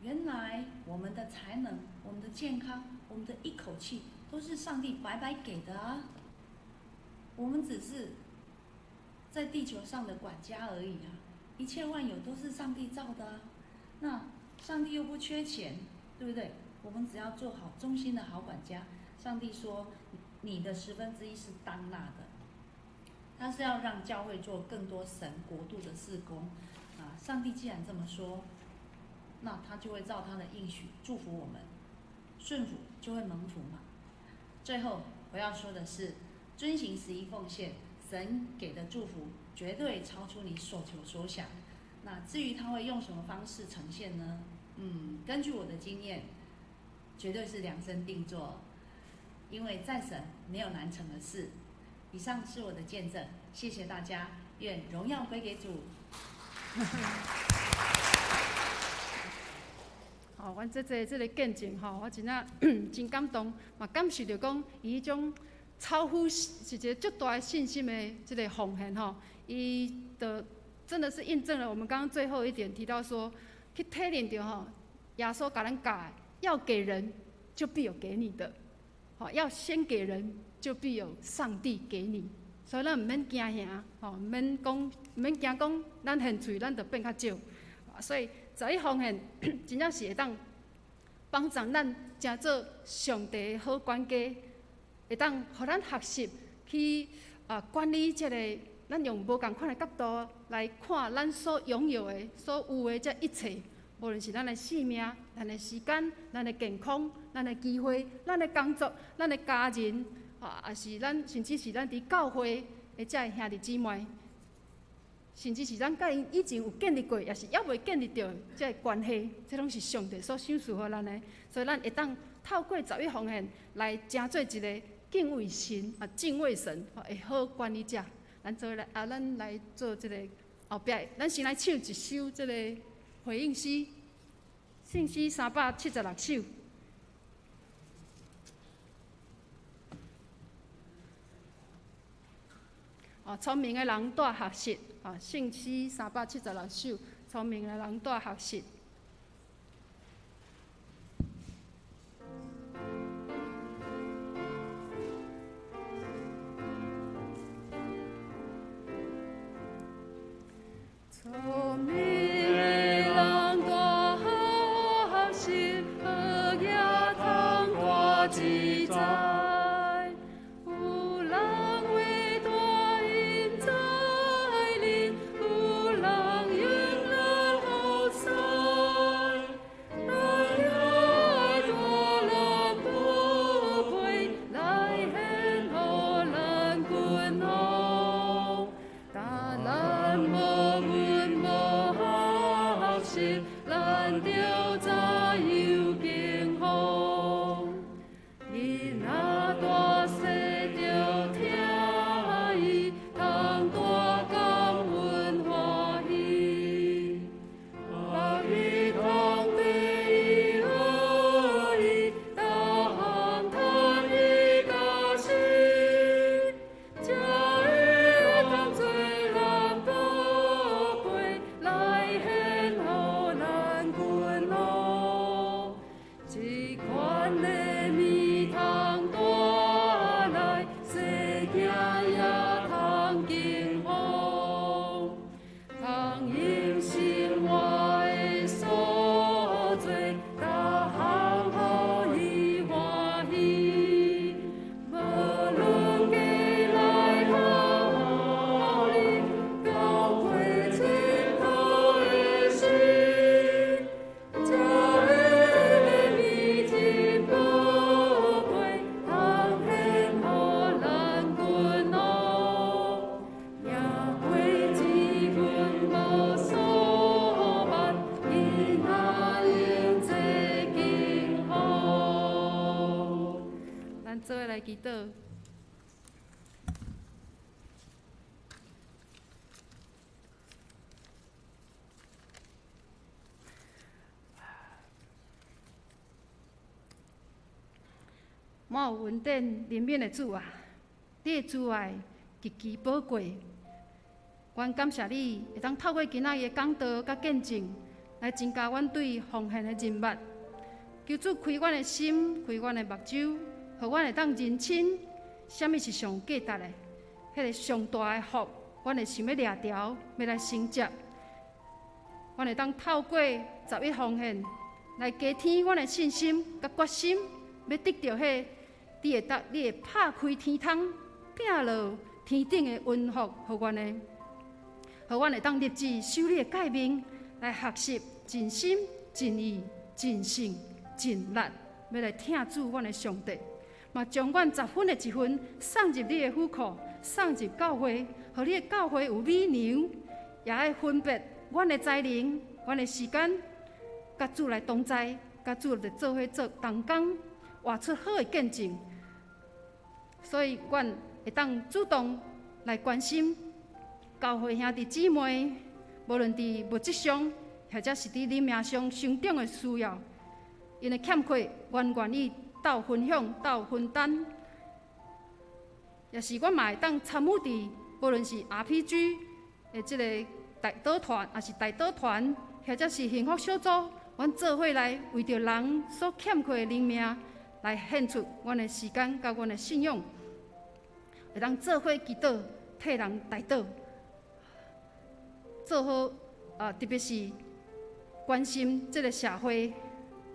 原来我们的才能、我们的健康、我们的一口气，都是上帝白白给的啊。我们只是在地球上的管家而已啊，一切万有都是上帝造的啊。那上帝又不缺钱，对不对？我们只要做好忠心的好管家。上帝说，你的1/10是当纳的，他是要让教会做更多神国度的事工啊。上帝既然这么说，那他就会照他的应许祝福我们，顺服就会蒙福嘛。最后我要说的是，遵行十一奉献，神给的祝福绝对超出你所求所想。那至于他会用什么方式呈现呢？根据我的经验，绝对是量身定做，因为在神没有难成的事。以上是我的见证，谢谢大家，愿荣耀归给主。吼，阮姐姐这个见证吼，我真正真感动，嘛感受著讲伊彼种超乎是一个足大的信心的这个奉献吼，伊就真的是印证了我们刚刚最后一点提到说，去体认著吼，耶稣共咱教的，要给人就必有给你的，吼，要先给人就必有上帝给你，所以咱毋免惊吓，吼，毋免讲，毋免惊讲，咱献喙咱就变较少，所以十一奉献真正是会当帮助咱成做上帝的好管家，会当予咱学习去管理这个，咱用无仝款的角度来看咱所拥有的、所有的这一切，无论是咱的性命、咱的时间、咱的健康、咱的机会、咱的工作、咱的家人，啊，也是咱，甚至是咱伫教会的这兄弟姊妹，甚至是咱佮𪜶以前有建立过，也是犹未建立著这个关系，这拢是上帝所赏赐予咱的，所以咱会当透过十一奉献来成做一个敬畏神啊、敬畏神的好管理者。咱做来啊，咱来做这个后壁，咱先来唱一首这个回应诗，圣诗376首。哦，聪明的人带学习，啊，圣诗376首，聪明的人带学习。聪明的人大学习，好额通大自在。有人为大因在临，有人用乐好赛。来爱大咱宝贝，来献予咱君王。但咱无阮无学习，咱著知有敬奉。伊若大细著听伊，通大感恩欢喜。把伊通得伊学伊，逐项趁伊教示，才会当做咱宝贝，来献予咱君王。这款的物通带来，细囝也通敬奉，通用生活的所做，逐项予伊欢喜。无论嫁来予你，交过亲土的心，才会美真宝贝，通献予咱君王。赢过这阮无所望，伊若用这敬奉。咱做伙来祈祷。满有恩典怜悯的主啊，你的慈爱极其宝贵。阮感谢你，会当透过今仔日的讲道佮见证，来增加阮对奉献的认捌。求主开阮的心，开阮的目睭，予阮会当认清啥物是上有价值的，彼个上大的福，阮会想欲掠牢，欲来承接。阮会当透过十一奉献来加添阮的信心佮决心，欲得著彼你会拍开天窗，摒落天顶的恩福，予阮的，予阮会当立志守你的诫命，来学习尽心、尽意、尽性、尽力，欲来疼主阮的上帝。嘛將阮十分的一份送入你的府庫，送入教會，予你的教會有米糧，也愛分別阮的才能、阮的時間，佮主來同在，佮主來做伙做同工，活出好的見證。所以，阮會當主動來關心教會兄弟姊妹，無論佇物質上，或者是佇靈命上成長的需要，𪜶的欠缺，阮願意鬥分享、鬥分擔。也是阮嘛會當參與佇，無論是 RPG 的這个代禱團，抑是代禱團，或者是幸福小組，阮做伙來為著人所欠缺的靈命，來獻出阮的時間佮阮的信仰，會當做伙祈禱，替人代禱，做好啊，特別是關心這个社會，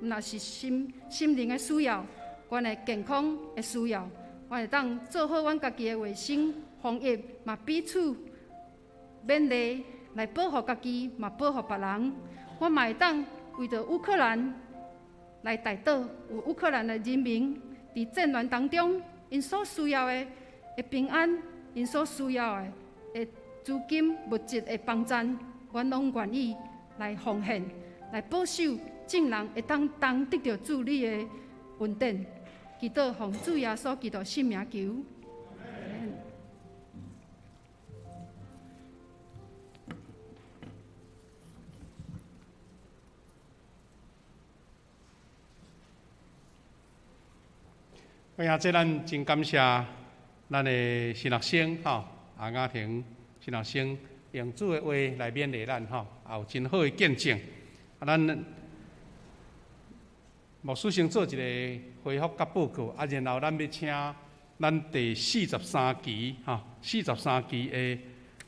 若是心心靈的需要，阮的健康的需要，阮會當做好阮家己的衛生防疫，嘛彼此勉勵來保護家己，嘛保護別人。我嘛會當為著烏克蘭來代禱，有烏克蘭的人民佇戰亂當中，𪜶所需要的的平安，𪜶所需要的的資金、物質的幫助，阮攏願意來奉獻，來保守眾人會當當得著主你的恩典。祈禱奉主耶穌基督聖名求。哎呀，這咱真感謝咱的新學生吼，阿雅婷新學生用主的話來勉勵咱吼，也有真好的見證。啊，咱牧師先做一個回覆佮報告，啊，然後咱欲請咱第四十三期吼，四十三期的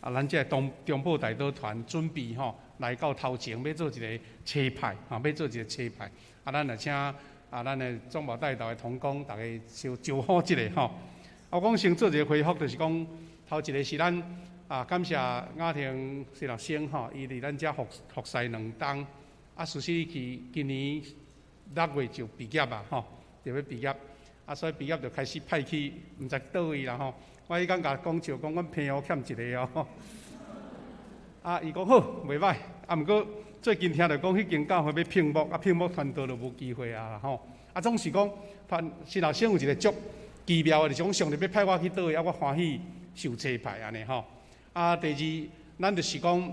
啊，咱這個中中保代禱團準備吼來到頭前，欲做一个差派吼，欲做一个差派。啊，咱來請啊，咱的中保代禱的同工，逐家招招呼一下吼。啊，我講先做一个回覆，就是講頭一个是咱啊，感謝雅婷新學生吼，伊佇咱遮服服侍兩冬，啊，事實伊去今年6月就畢業啊，吼，就欲畢業，啊，所以畢業就開始派去，毋知佗位啦吼。我彼工共講笑，講阮朋友欠一个哦。啊，伊講好，袂䆀。啊，毋過最近聽著講，彼間教會欲聘牧，啊，聘牧傳道就無機會啊吼。啊，總是講，傳新學生有一个足奇妙的，就是講上帝欲派我去佗位，啊，我歡喜受差派按呢吼。啊，第二，咱就是講，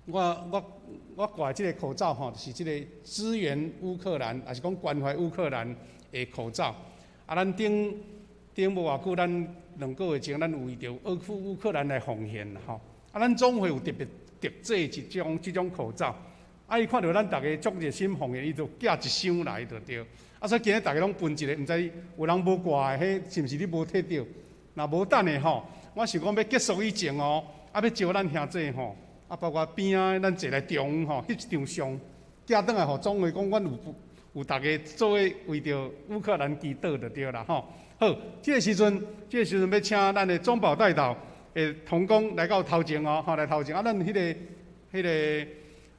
我我我掛這个口罩吼，就是這个支援烏克蘭，抑是講關懷烏克蘭的口罩。啊，咱頂頂無偌久，咱兩个月前，咱有為著烏烏克蘭來奉獻吼。啊，咱總會有特別特製一種這種口罩。啊，伊看著咱逐家足熱心奉獻，伊就寄一箱來就對。啊，所以今日逐家攏分一个，毋知有人無掛的，彼是毋是你無提著？若無等下吼，我想講欲結束以前哦，啊，欲招咱兄弟吼，啊，包括邊仔咱坐來中吼，翕一張相，寄轉來予總會講，阮有有逐家做伙為著烏克蘭祈禱就對啦吼。好，這个時陣，這个時陣欲請咱的中保代禱的同工來到頭前哦，吼來頭前啊，咱彼个彼个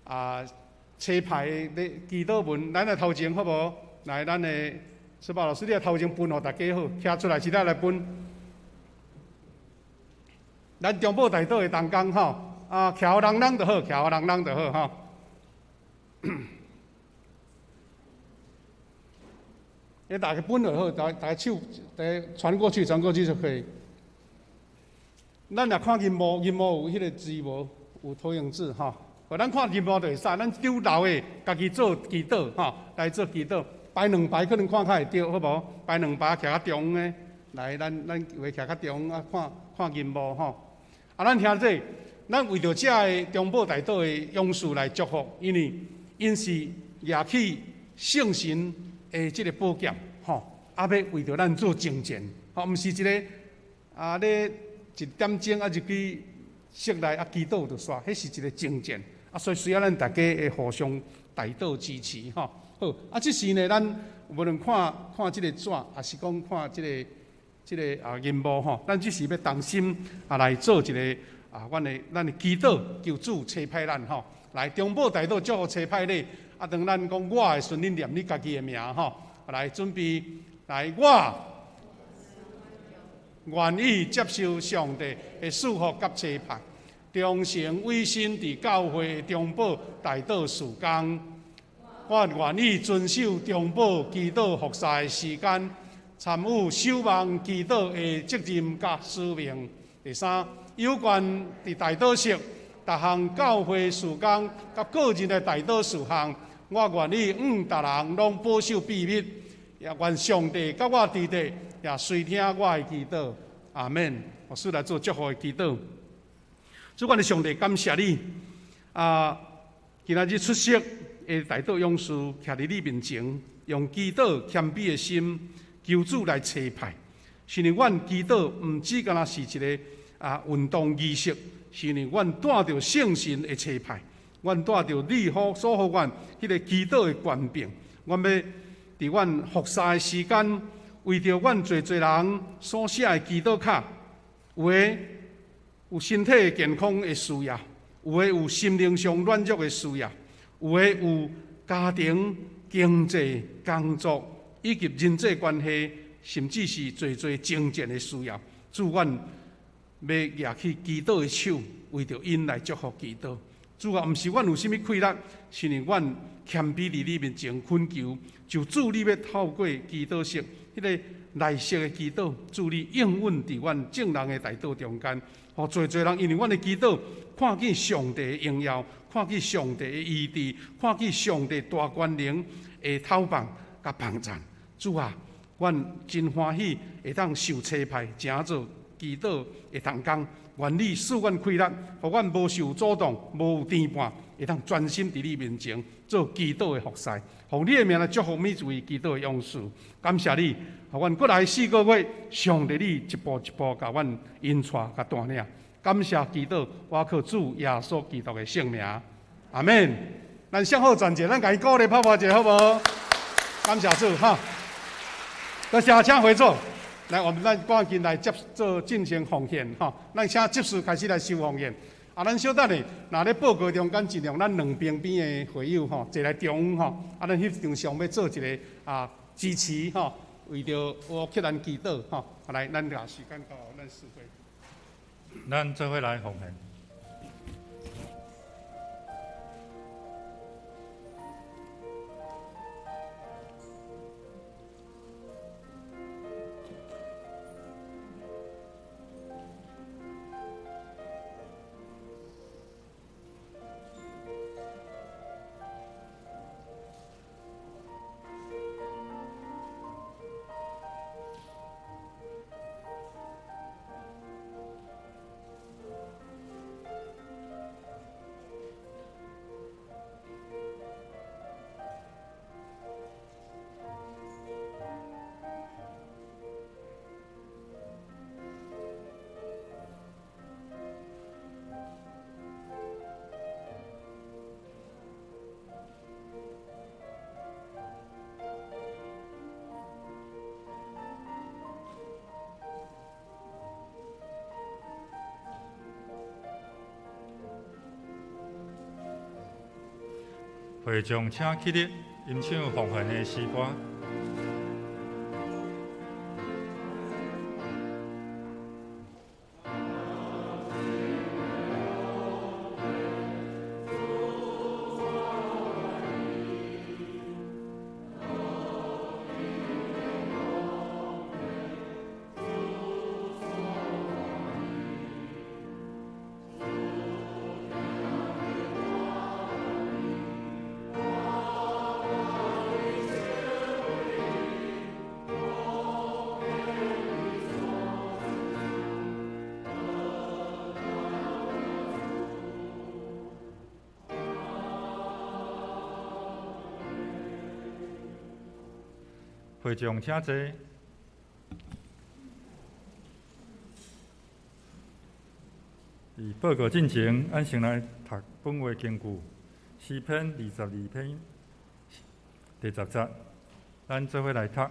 啊，車牌的祈禱文，咱來頭前好無？來，咱的雪寶老師，你來頭前分予大家好，徛出來時咱來分。咱中保代禱的同工吼，啊，徛予人人就好，徛予人人就好吼。你大家分就好，大大家手，大家傳過去，傳過去就可以。咱若看銀幕，銀幕有彼个字無？有投影字吼。予咱看銀幕就會使，咱丟老的，家己做祈禱吼，來做祈禱，排兩排可能看較會著，好無？排兩排徛較中的，來，咱咱話徛較中啊，看看銀幕吼。啊，咱聽者，咱為著遮个中保代禱的勇士來祝福，因為𪜶是舉起聖神的這个寶劍吼，啊，欲為著咱做征戰，吼，毋是一个啊咧一點鐘啊入去室內啊祈禱就煞，彼是一个征戰，啊，所以需要咱大家會互相代禱支持吼。好，啊，這時呢，咱無論看看這个紙，抑是講看這个這个啊銀幕吼，咱這時欲同心啊來做一个啊，阮的咱的祈禱，求主差派咱吼，來中保代禱祝福差派你。啊，當咱講我的時陣，恁念你家己的名吼，來準備。來，我願意接受上帝的賜福佮差派，忠誠委身佇教會的中保代禱事工。我願意遵守中保祈禱服侍的時間，參與守望祈禱的責任佮使命。第三，有關佇代禱室逐項教會事工佮個人的代禱事項，我願意向逐人攏保守秘密，也願上帝佮我佇咧，也垂聽我的祈禱。阿們。牧師來做祝福的祈禱。主，阮的上帝，感謝你啊！今仔日出席的代禱勇士，徛佇你面前，用祈禱謙卑的心，求主來差派。是因為阮祈禱毋只干焦是一个運動儀式，是因為阮帶著聖神的差派，阮帶著你所予阮彼个祈禱的權柄，阮欲佇阮服侍的時間，為著阮濟濟人所寫的祈禱卡，有的有身體健康的需要，有的有心靈上軟弱的需要，有的有家庭、經濟、工作以及人際關係，甚至是濟濟征戰的需要。主，阮欲舉起祈禱的手，為著𪜶來祝福祈禱。主啊，毋是阮有啥物氣力，是因為阮謙卑佇你面前懇求，就主你欲透過祈禱室，彼个內室的祈禱，主你應允佇阮眾人的代禱中間，予濟濟人因為阮的祈禱，看見上帝的榮耀，看見上帝的醫治，看見上帝大權能的透放佮幫贊。主啊，阮真歡喜會當受差派，成做祈禱的同工。願你賜阮氣力，予阮無受阻擋，無有牽絆，會當專心佇你面前做祈禱的服侍。奉你的名來祝福每一位祈禱的勇士。感謝你，予阮過來四個月，上帝你一步一步共阮引帶佮帶領。感謝祈禱，我靠主耶穌基督的聖名，阿們。咱向好站者，咱共伊鼓勵拍拍者，好無？感謝主哈。多謝，請回座。來，我們咱趕緊來接做進行奉獻吼。咱請執事開始來收奉獻。啊，咱小等下，若咧報告中間盡量咱兩邊邊的會友吼，坐來中央吼。啊，咱翕張相欲做一个支持吼，為著烏克蘭祈禱吼。來，咱共時間交予咱司會。咱做伙來奉獻。會眾請起立，吟唱奉獻的詩歌。會眾請坐。佇報告進前，咱先來讀本話經句，詩篇22篇第10節，咱做伙來讀。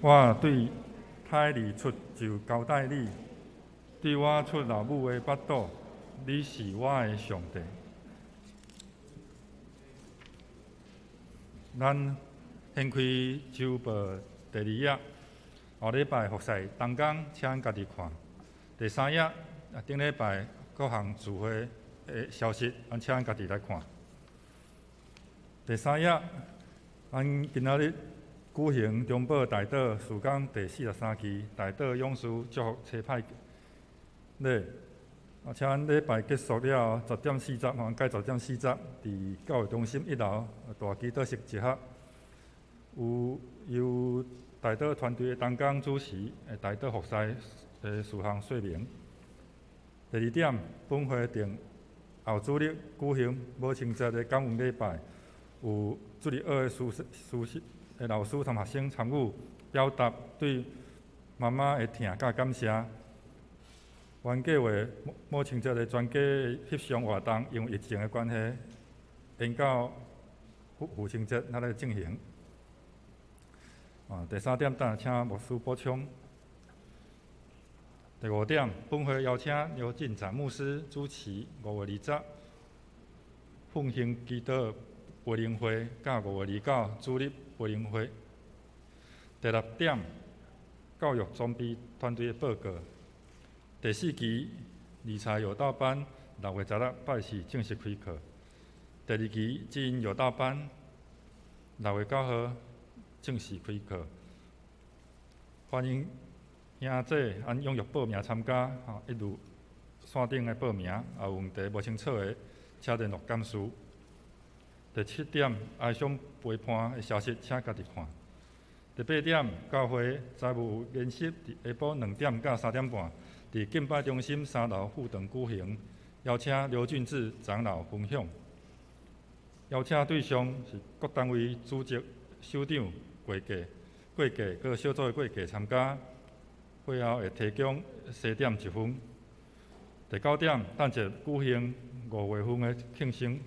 我對胎兒出就交代你，對我出老母的腹肚，你是我的上帝。咱掀开周报第二页，后礼拜服侍同工，请咱家己看。第三页，顶礼拜各项聚会的消息，咱请咱家己来看。第三页，咱今仔日举行中保代祷事工第43期代祷勇士祝福差派礼。请咱礼拜结束了后，10点40，吼，改10点40，伫教育中心一楼大祈祷室集合，有由代祷团队的同工主持的代祷服侍的事项说明。第二点，本会定后主日举行母亲节的感恩礼拜，有主日学的师师的老师同学生参与，表达对妈妈的疼佮感谢。原计划母亲节的全家翕相活动，因为疫情的关系，延到父亲节才来进行。第三点，等下请牧师补充。第五点，本会邀请刘进展牧师主持5月20奋兴祈祷培灵会，佮5月29主日培灵会。第六点，教育装备团队的报告。第四期理财有道班6月16拜四正式开课。第二期知音有道班6月9号正式开课。欢迎兄姊按踴跃报名参加，吼，一如线顶的报名，也有问题无清楚的，请联络干事。第七点，哀伤陪伴的消息，请家己看。第八点，教会财务研习伫下晡2点到3点半，伫敬拜中心三楼副堂举行，邀请刘俊志长老分享。邀请对象是各单位主责、首长、会计、会计各小组的会计参加。会后会提供西点一份。第九点，等者举行5月份的庆生，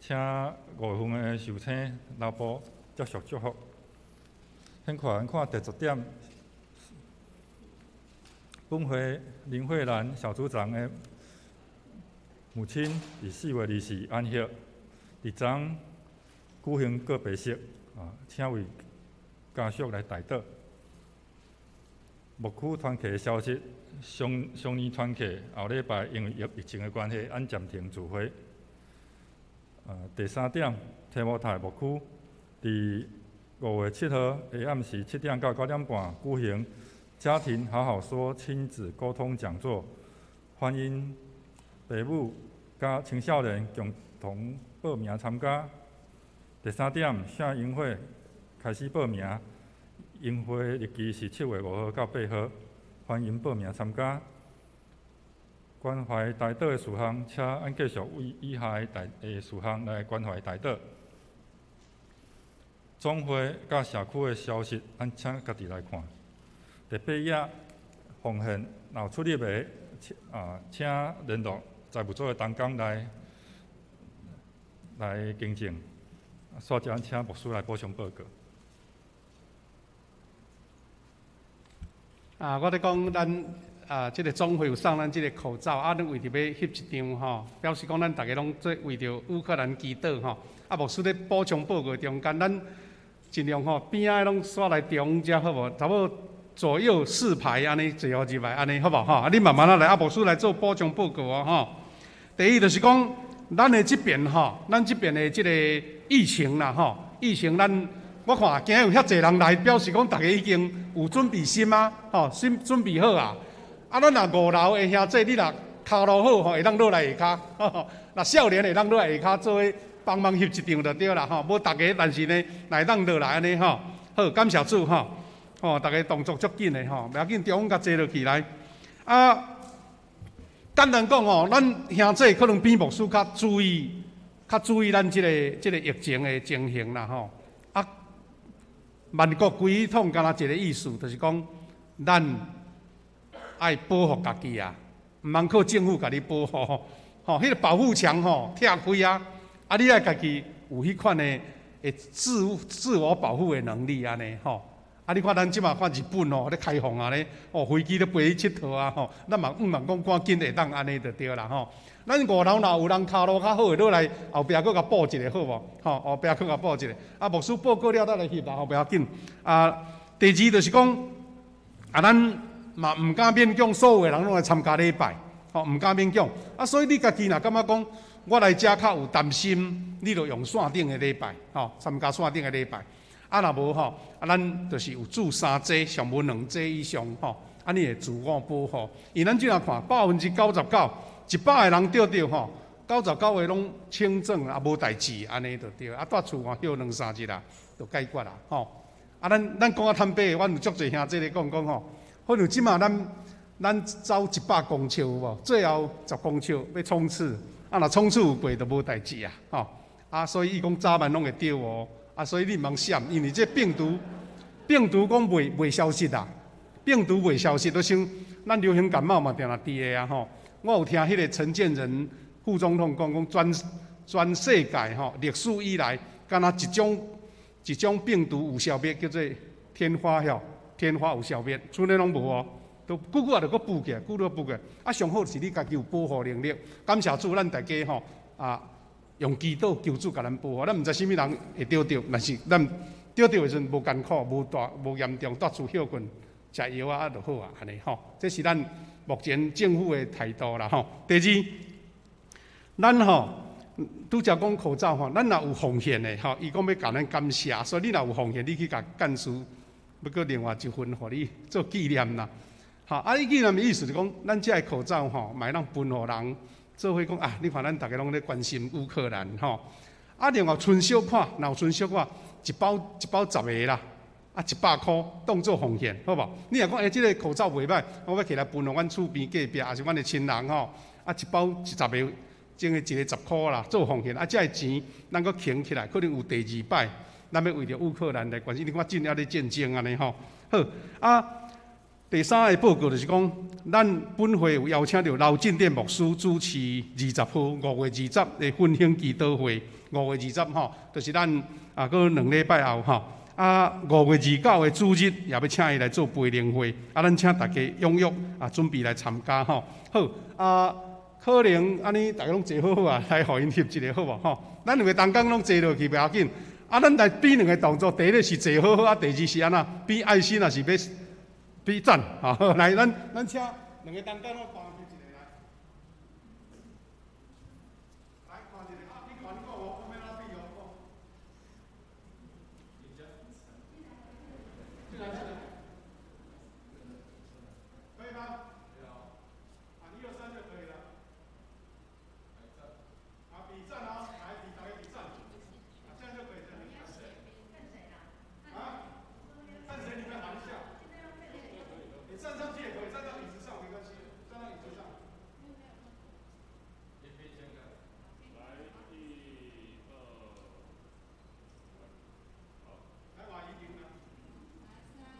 请5月份的寿星老婆接受祝福。现看咱看第10点，本会林慧兰小组长的母亲伫4月24安息，伫昨举行告别式，请为家属来代祷。牧区团契的消息，上上年团契后礼拜因为疫情的关系，按暂停聚会。第三点，提摩太牧区伫5月7号下暗时7点到9点半举行家庭好好说亲子沟通讲座，欢迎爸母佮青少年共同报名参加。第三点，圣营会开始报名，营会日期是7月5号到8号，欢迎报名参加。关怀代祷的事项，请按继续为以下的代的事项来关怀代祷。总会佮社区的消息，咱请家己来看。第八页，奉献若有出入的，请联络财务组的同工来更正。煞接请牧师来补充报告。我咧讲咱这个总会有送咱这个口罩，咱为著欲翕一张吼，表示讲咱逐家拢做为著乌克兰祈祷吼。牧师咧补充报告中间，咱尽量吼边仔拢煞来中遮好无？差不多左右四排按呢坐好入来，按呢好无吼？你慢慢仔来，牧师来做补充报告哦吼。第一就是讲，咱的这边吼，咱这边的这个疫情啦吼，疫情咱我看今日有遐济人来，表示讲逐家已经有准备心啊，吼，心准备好啊。咱若五楼的兄弟，你若跤路好吼，会当落来下跤；若少年会当落来下跤做伙帮忙翕一张就对啦吼。无逐家，但是呢，会当落来按呢吼。好，感谢主吼，吼，逐家动作足紧的吼，袂要紧，中央共坐落去来。简单讲吼，咱兄弟可能比牧师较注意，较注意咱这个疫情的情形啦吼。万国归统敢若一个意思，就是讲咱爱保护家己啊，毋通靠政府共你保护吼。彼个保护墙吼，拆开啊，你爱家己有彼款的自我保护的能力按呢吼。啊！你看咱這馬看日本吼，咧開放啊咧，哦，飛機咧飛去𨑨迌啊吼，咱嘛毋茫講趕緊會當按呢就對啦吼。咱五樓若有人跤路較好的，落來後壁閣共報一下好無？吼，後壁閣共報一下。啊，牧師報告了，咱來翕啦吼，袂要緊。啊，第二就是講，啊，咱嘛毋敢勉強所有的人攏來參加禮拜，吼，毋敢勉強。啊，所以你家己若感覺講，我來遮較有擔心，你就用線頂的禮拜，吼，參加線頂的禮拜。啊，若無吼，啊，咱就是有注三劑，上無兩劑以上吼，按呢會自我保護。因為咱這樣看，99%，100個人著著吼，99個攏輕症啊，無代誌，按呢就對。啊，蹛厝吼歇兩三日啊，就解決啦，吼。啊，咱講較坦白，阮有足濟兄弟咧講講吼，可能這馬咱走100公尺有無？最後10公尺欲衝刺，啊，若衝刺有過就無代誌啊，吼。啊，所以伊講早晚攏會著哦。啊，所以你毋通閃，因為這病毒，病毒講袂消失啊，病毒袂消失，都像咱流行感冒嘛，定定佇的啊吼。我有聽彼個陳建仁副總統講，講全世界吼歷史以來，敢若一種病毒有消滅，叫做天花吼，天花有消滅，剩的攏無哦，都久久也著閣補起來，久久補起來。啊，上好是你家己有保護能力，感謝主，咱大家吼啊。用祈禱求主共咱保護，咱毋知啥物人會著著，但是咱著著的時陣無艱苦、無大、無嚴重，蹛厝歇睏、食藥啊，就好啊，按呢吼。這是咱目前政府的態度啦吼。第二，咱吼拄才講口罩吼，咱若有奉獻的吼，伊講欲共咱感謝，所以你若有奉獻，你去共幹事，欲閣另外一份予你做紀念啦。吼，啊，伊紀念的意思是講，咱這个口罩吼，嘛會當分予人。做伙講啊！你看咱逐家攏咧關心烏克蘭吼，啊，另外賰小可，若有賰小可，一包一包十个啦，啊，100箍當做奉獻，好無？你若講欸，這个口罩袂䆀，我欲提來分予阮厝邊隔壁，抑是阮的親人吼，啊，一包十個，種個一個10箍啦，做奉獻，啊，這个錢咱閣存起來，可能有第二擺，咱欲為著烏克蘭來關心。你看正猶咧戰爭按呢吼，好啊。第三个報告就是講，咱本會有邀請著劉進殿牧師主持20號5月20的奮興祈禱會。5月20吼，就是咱啊，閣2禮拜後吼。啊，5月29的主日也欲請伊來做培靈會。啊，咱請大家踴躍啊，準備來參加吼。好啊，可能按呢，大家攏坐好好啊，來予𪜶翕一个好無吼？咱兩个同工攏坐落去袂要緊。啊，咱來比兩个動作，第一个是坐好好，啊，第二是按怎？比愛心，抑是欲比讚，好，來，咱請兩个同工攏看翕一个來，來看一个，啊，你看你講我，我欲按怎比哦？進來，進來，可以嗎？啊，一二三就可以了。啊，比讚哦，來比，大家比讚，啊，這樣就可以，這樣就可以。啊？看誰？你們喊一下。你站上去也可以，站到椅子上沒關係，站到椅子上。來，一、二，好。來，瓦一頂呢？三、二、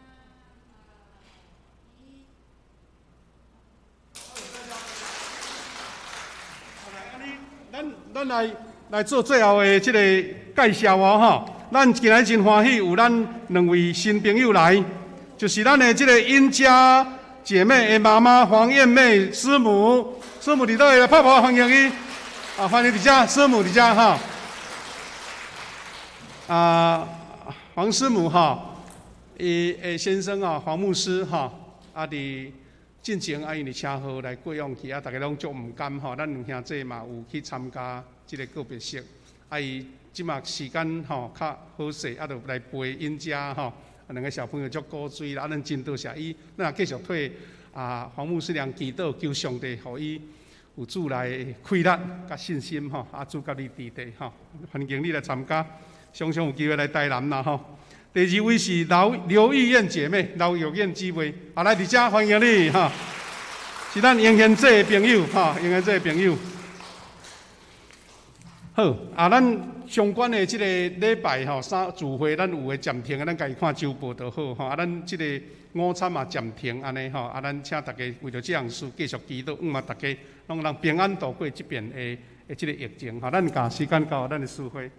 一。好，來，按呢，咱來做最後的這个介紹哦，吼。咱今日真歡喜有咱兩位新朋友來，就是咱的這个尹家姐妹的媽媽黃艷妹師母，師母佇佗位來拍鼓歡迎伊，啊，歡迎佇遮，師母佇遮哈。啊，黃師母哈，伊的先生啊，黃牧師哈，啊，佇進前啊，因為車禍來過往去，啊，逐家攏足毋甘吼，咱兩兄弟嘛有去參加這个告別式，啊，伊這馬時間吼較好勢，啊，就來陪𪜶家吼，啊，兩个小朋友足古錐啦，啊，咱真多謝伊，咱也繼續替啊黃牧師娘祈禱，求上帝予伊有主內的氣力佮信心吼，啊，主佮你佇咧吼，歡迎你來參加，常常有機會來台南啦吼。第二位是劉玉燕姐妹，劉玉燕姊妹，啊，來佇遮歡迎你吼，是咱英賢姐的朋友吼，英賢姐的朋友。好，啊，咱相關的這个禮拜吼，三聚會咱有的暫停，咱家己看週報就好吼。啊，咱這个午餐嘛暫停按呢吼，啊，咱請大家為著這項事繼續祈禱，向望大家攏通平安度過這遍的這个疫情吼。咱共時間交予咱的司會。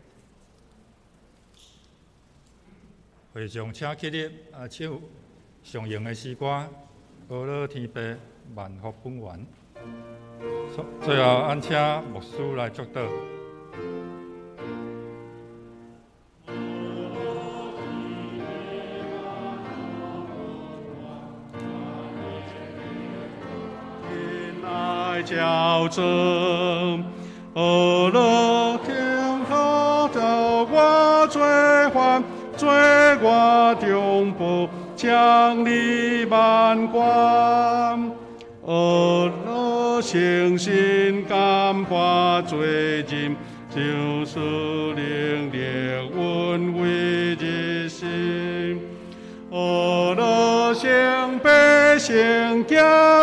会众请起立，啊，唱上用的诗歌《阿乐天父万福本源》。最后，咱请牧师来祝祷。爱教真，阿乐天父叫我做犯，做我中保，将你万关。阿乐诚心感化罪人，就是灵力恩为日新。阿乐圣父圣子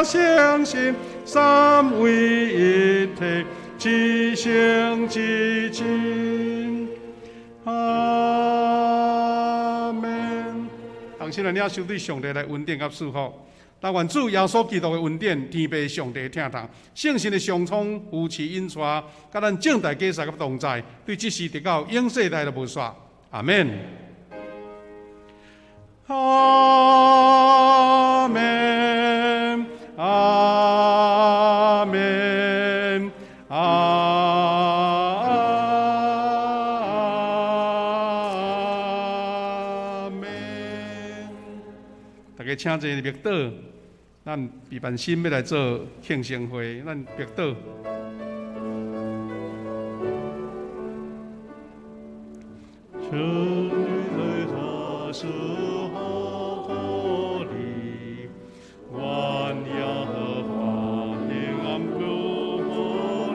圣神，三位一体，至圣至真。阿门。同时来领受对上帝来恩典佮祝福。但愿主耶稣基督的恩典、天父上帝的疼痛、圣神的相充、扶持引带，佮咱众大家佮同在，对这时直到永世代都无煞。阿门。阿门，阿门，阿门。大家请坐默祷，咱备办心欲来做庆生会，咱默祷。求你在他赐福予你，愿耶和华平安赐予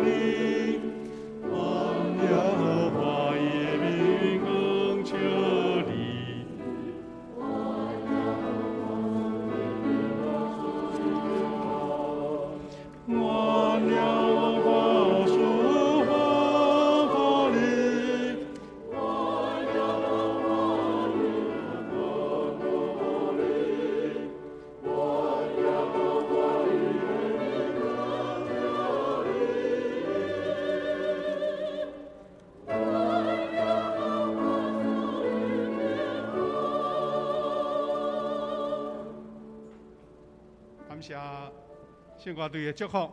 你，愿耶和华伊的面光照你。愿耶和华赐福予你。感谢圣歌队的祝福。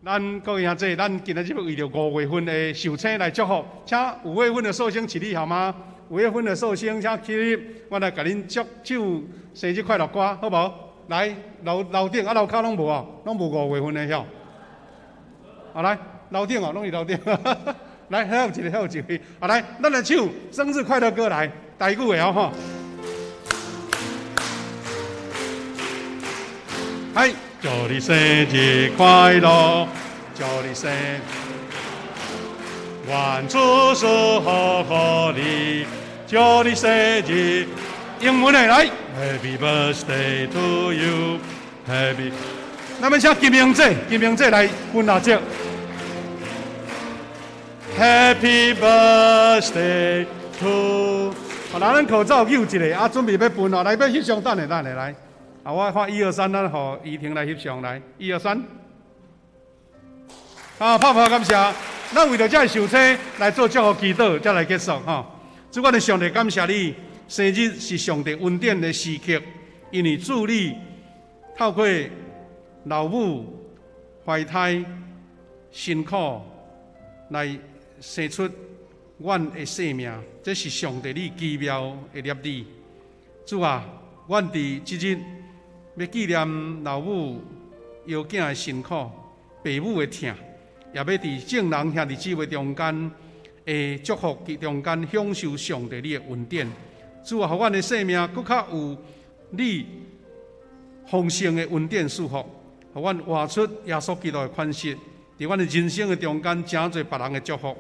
咱各位兄弟，咱今仔日欲为著5月份的寿星来祝福，请5月份的寿星起立好吗？5月份的寿星请起立，我来共恁祝唱生日快乐歌，好无？来，楼楼顶啊，楼跤拢无哦，拢无5月份的晓。好来，楼顶哦，拢是楼顶。来，遐有一个，遐有一个。好来，咱来唱生日快乐歌来，台语的哦吼。嗨，祝你生日快乐，祝你生日，愿主赐福予你，祝你生日。英文的来，Happy birthday to you，Happy。咱们请金明姐，金明姐来分蜡烛。Happy birthday to。好，咱口罩揪一下，啊，准备欲分哦，来欲翕相，等下，等下来。啊，我看1、2、3，咱予怡婷来翕相来，1、2、3。啊，拍拍感谢。咱为著这个寿星来做祝福祈祷，才来结束吼。主，我的上帝感谢你，生日是上帝恩典的时刻，因为主你透过老母怀胎辛苦来生出阮的生命，这是上帝你奇妙的立意。主啊，阮伫这日欲纪念老母摇囝的辛苦，爸母的疼，也欲伫众人兄弟姊妹中间的祝福中间享受上帝你的恩典。主啊，予阮的生命阁较有你丰盛的恩典祝福，予阮活出耶稣基督的款式，伫阮的人生的中间，成做别人的祝福，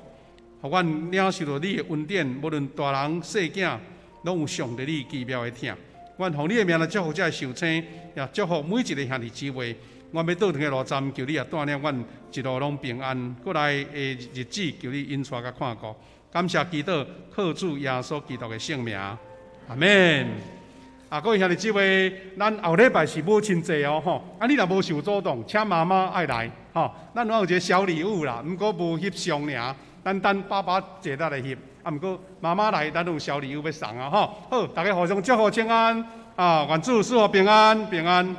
予阮领受到你的恩典，无论大人细囝，拢有上帝你奇妙的疼。阮奉你的名来祝福这个寿星，也祝福每一个兄弟姊妹。阮欲倒转的路站，求你也带领阮一路拢平安。过来的日子，求你引带佮看顾。感谢祈祷，靠主耶稣基督的圣名，阿们。啊，各位兄弟姊妹，咱后礼拜是母亲节哦，吼！啊，你若无受阻挡，请妈妈爱来，吼。咱有一个小礼物啦，毋过无翕相尔，咱等爸爸坐得来翕。啊，毋過媽媽來，咱有小禮物欲送啊，吼。好，大家互相祝福請安，啊，願主賜福平安，平安。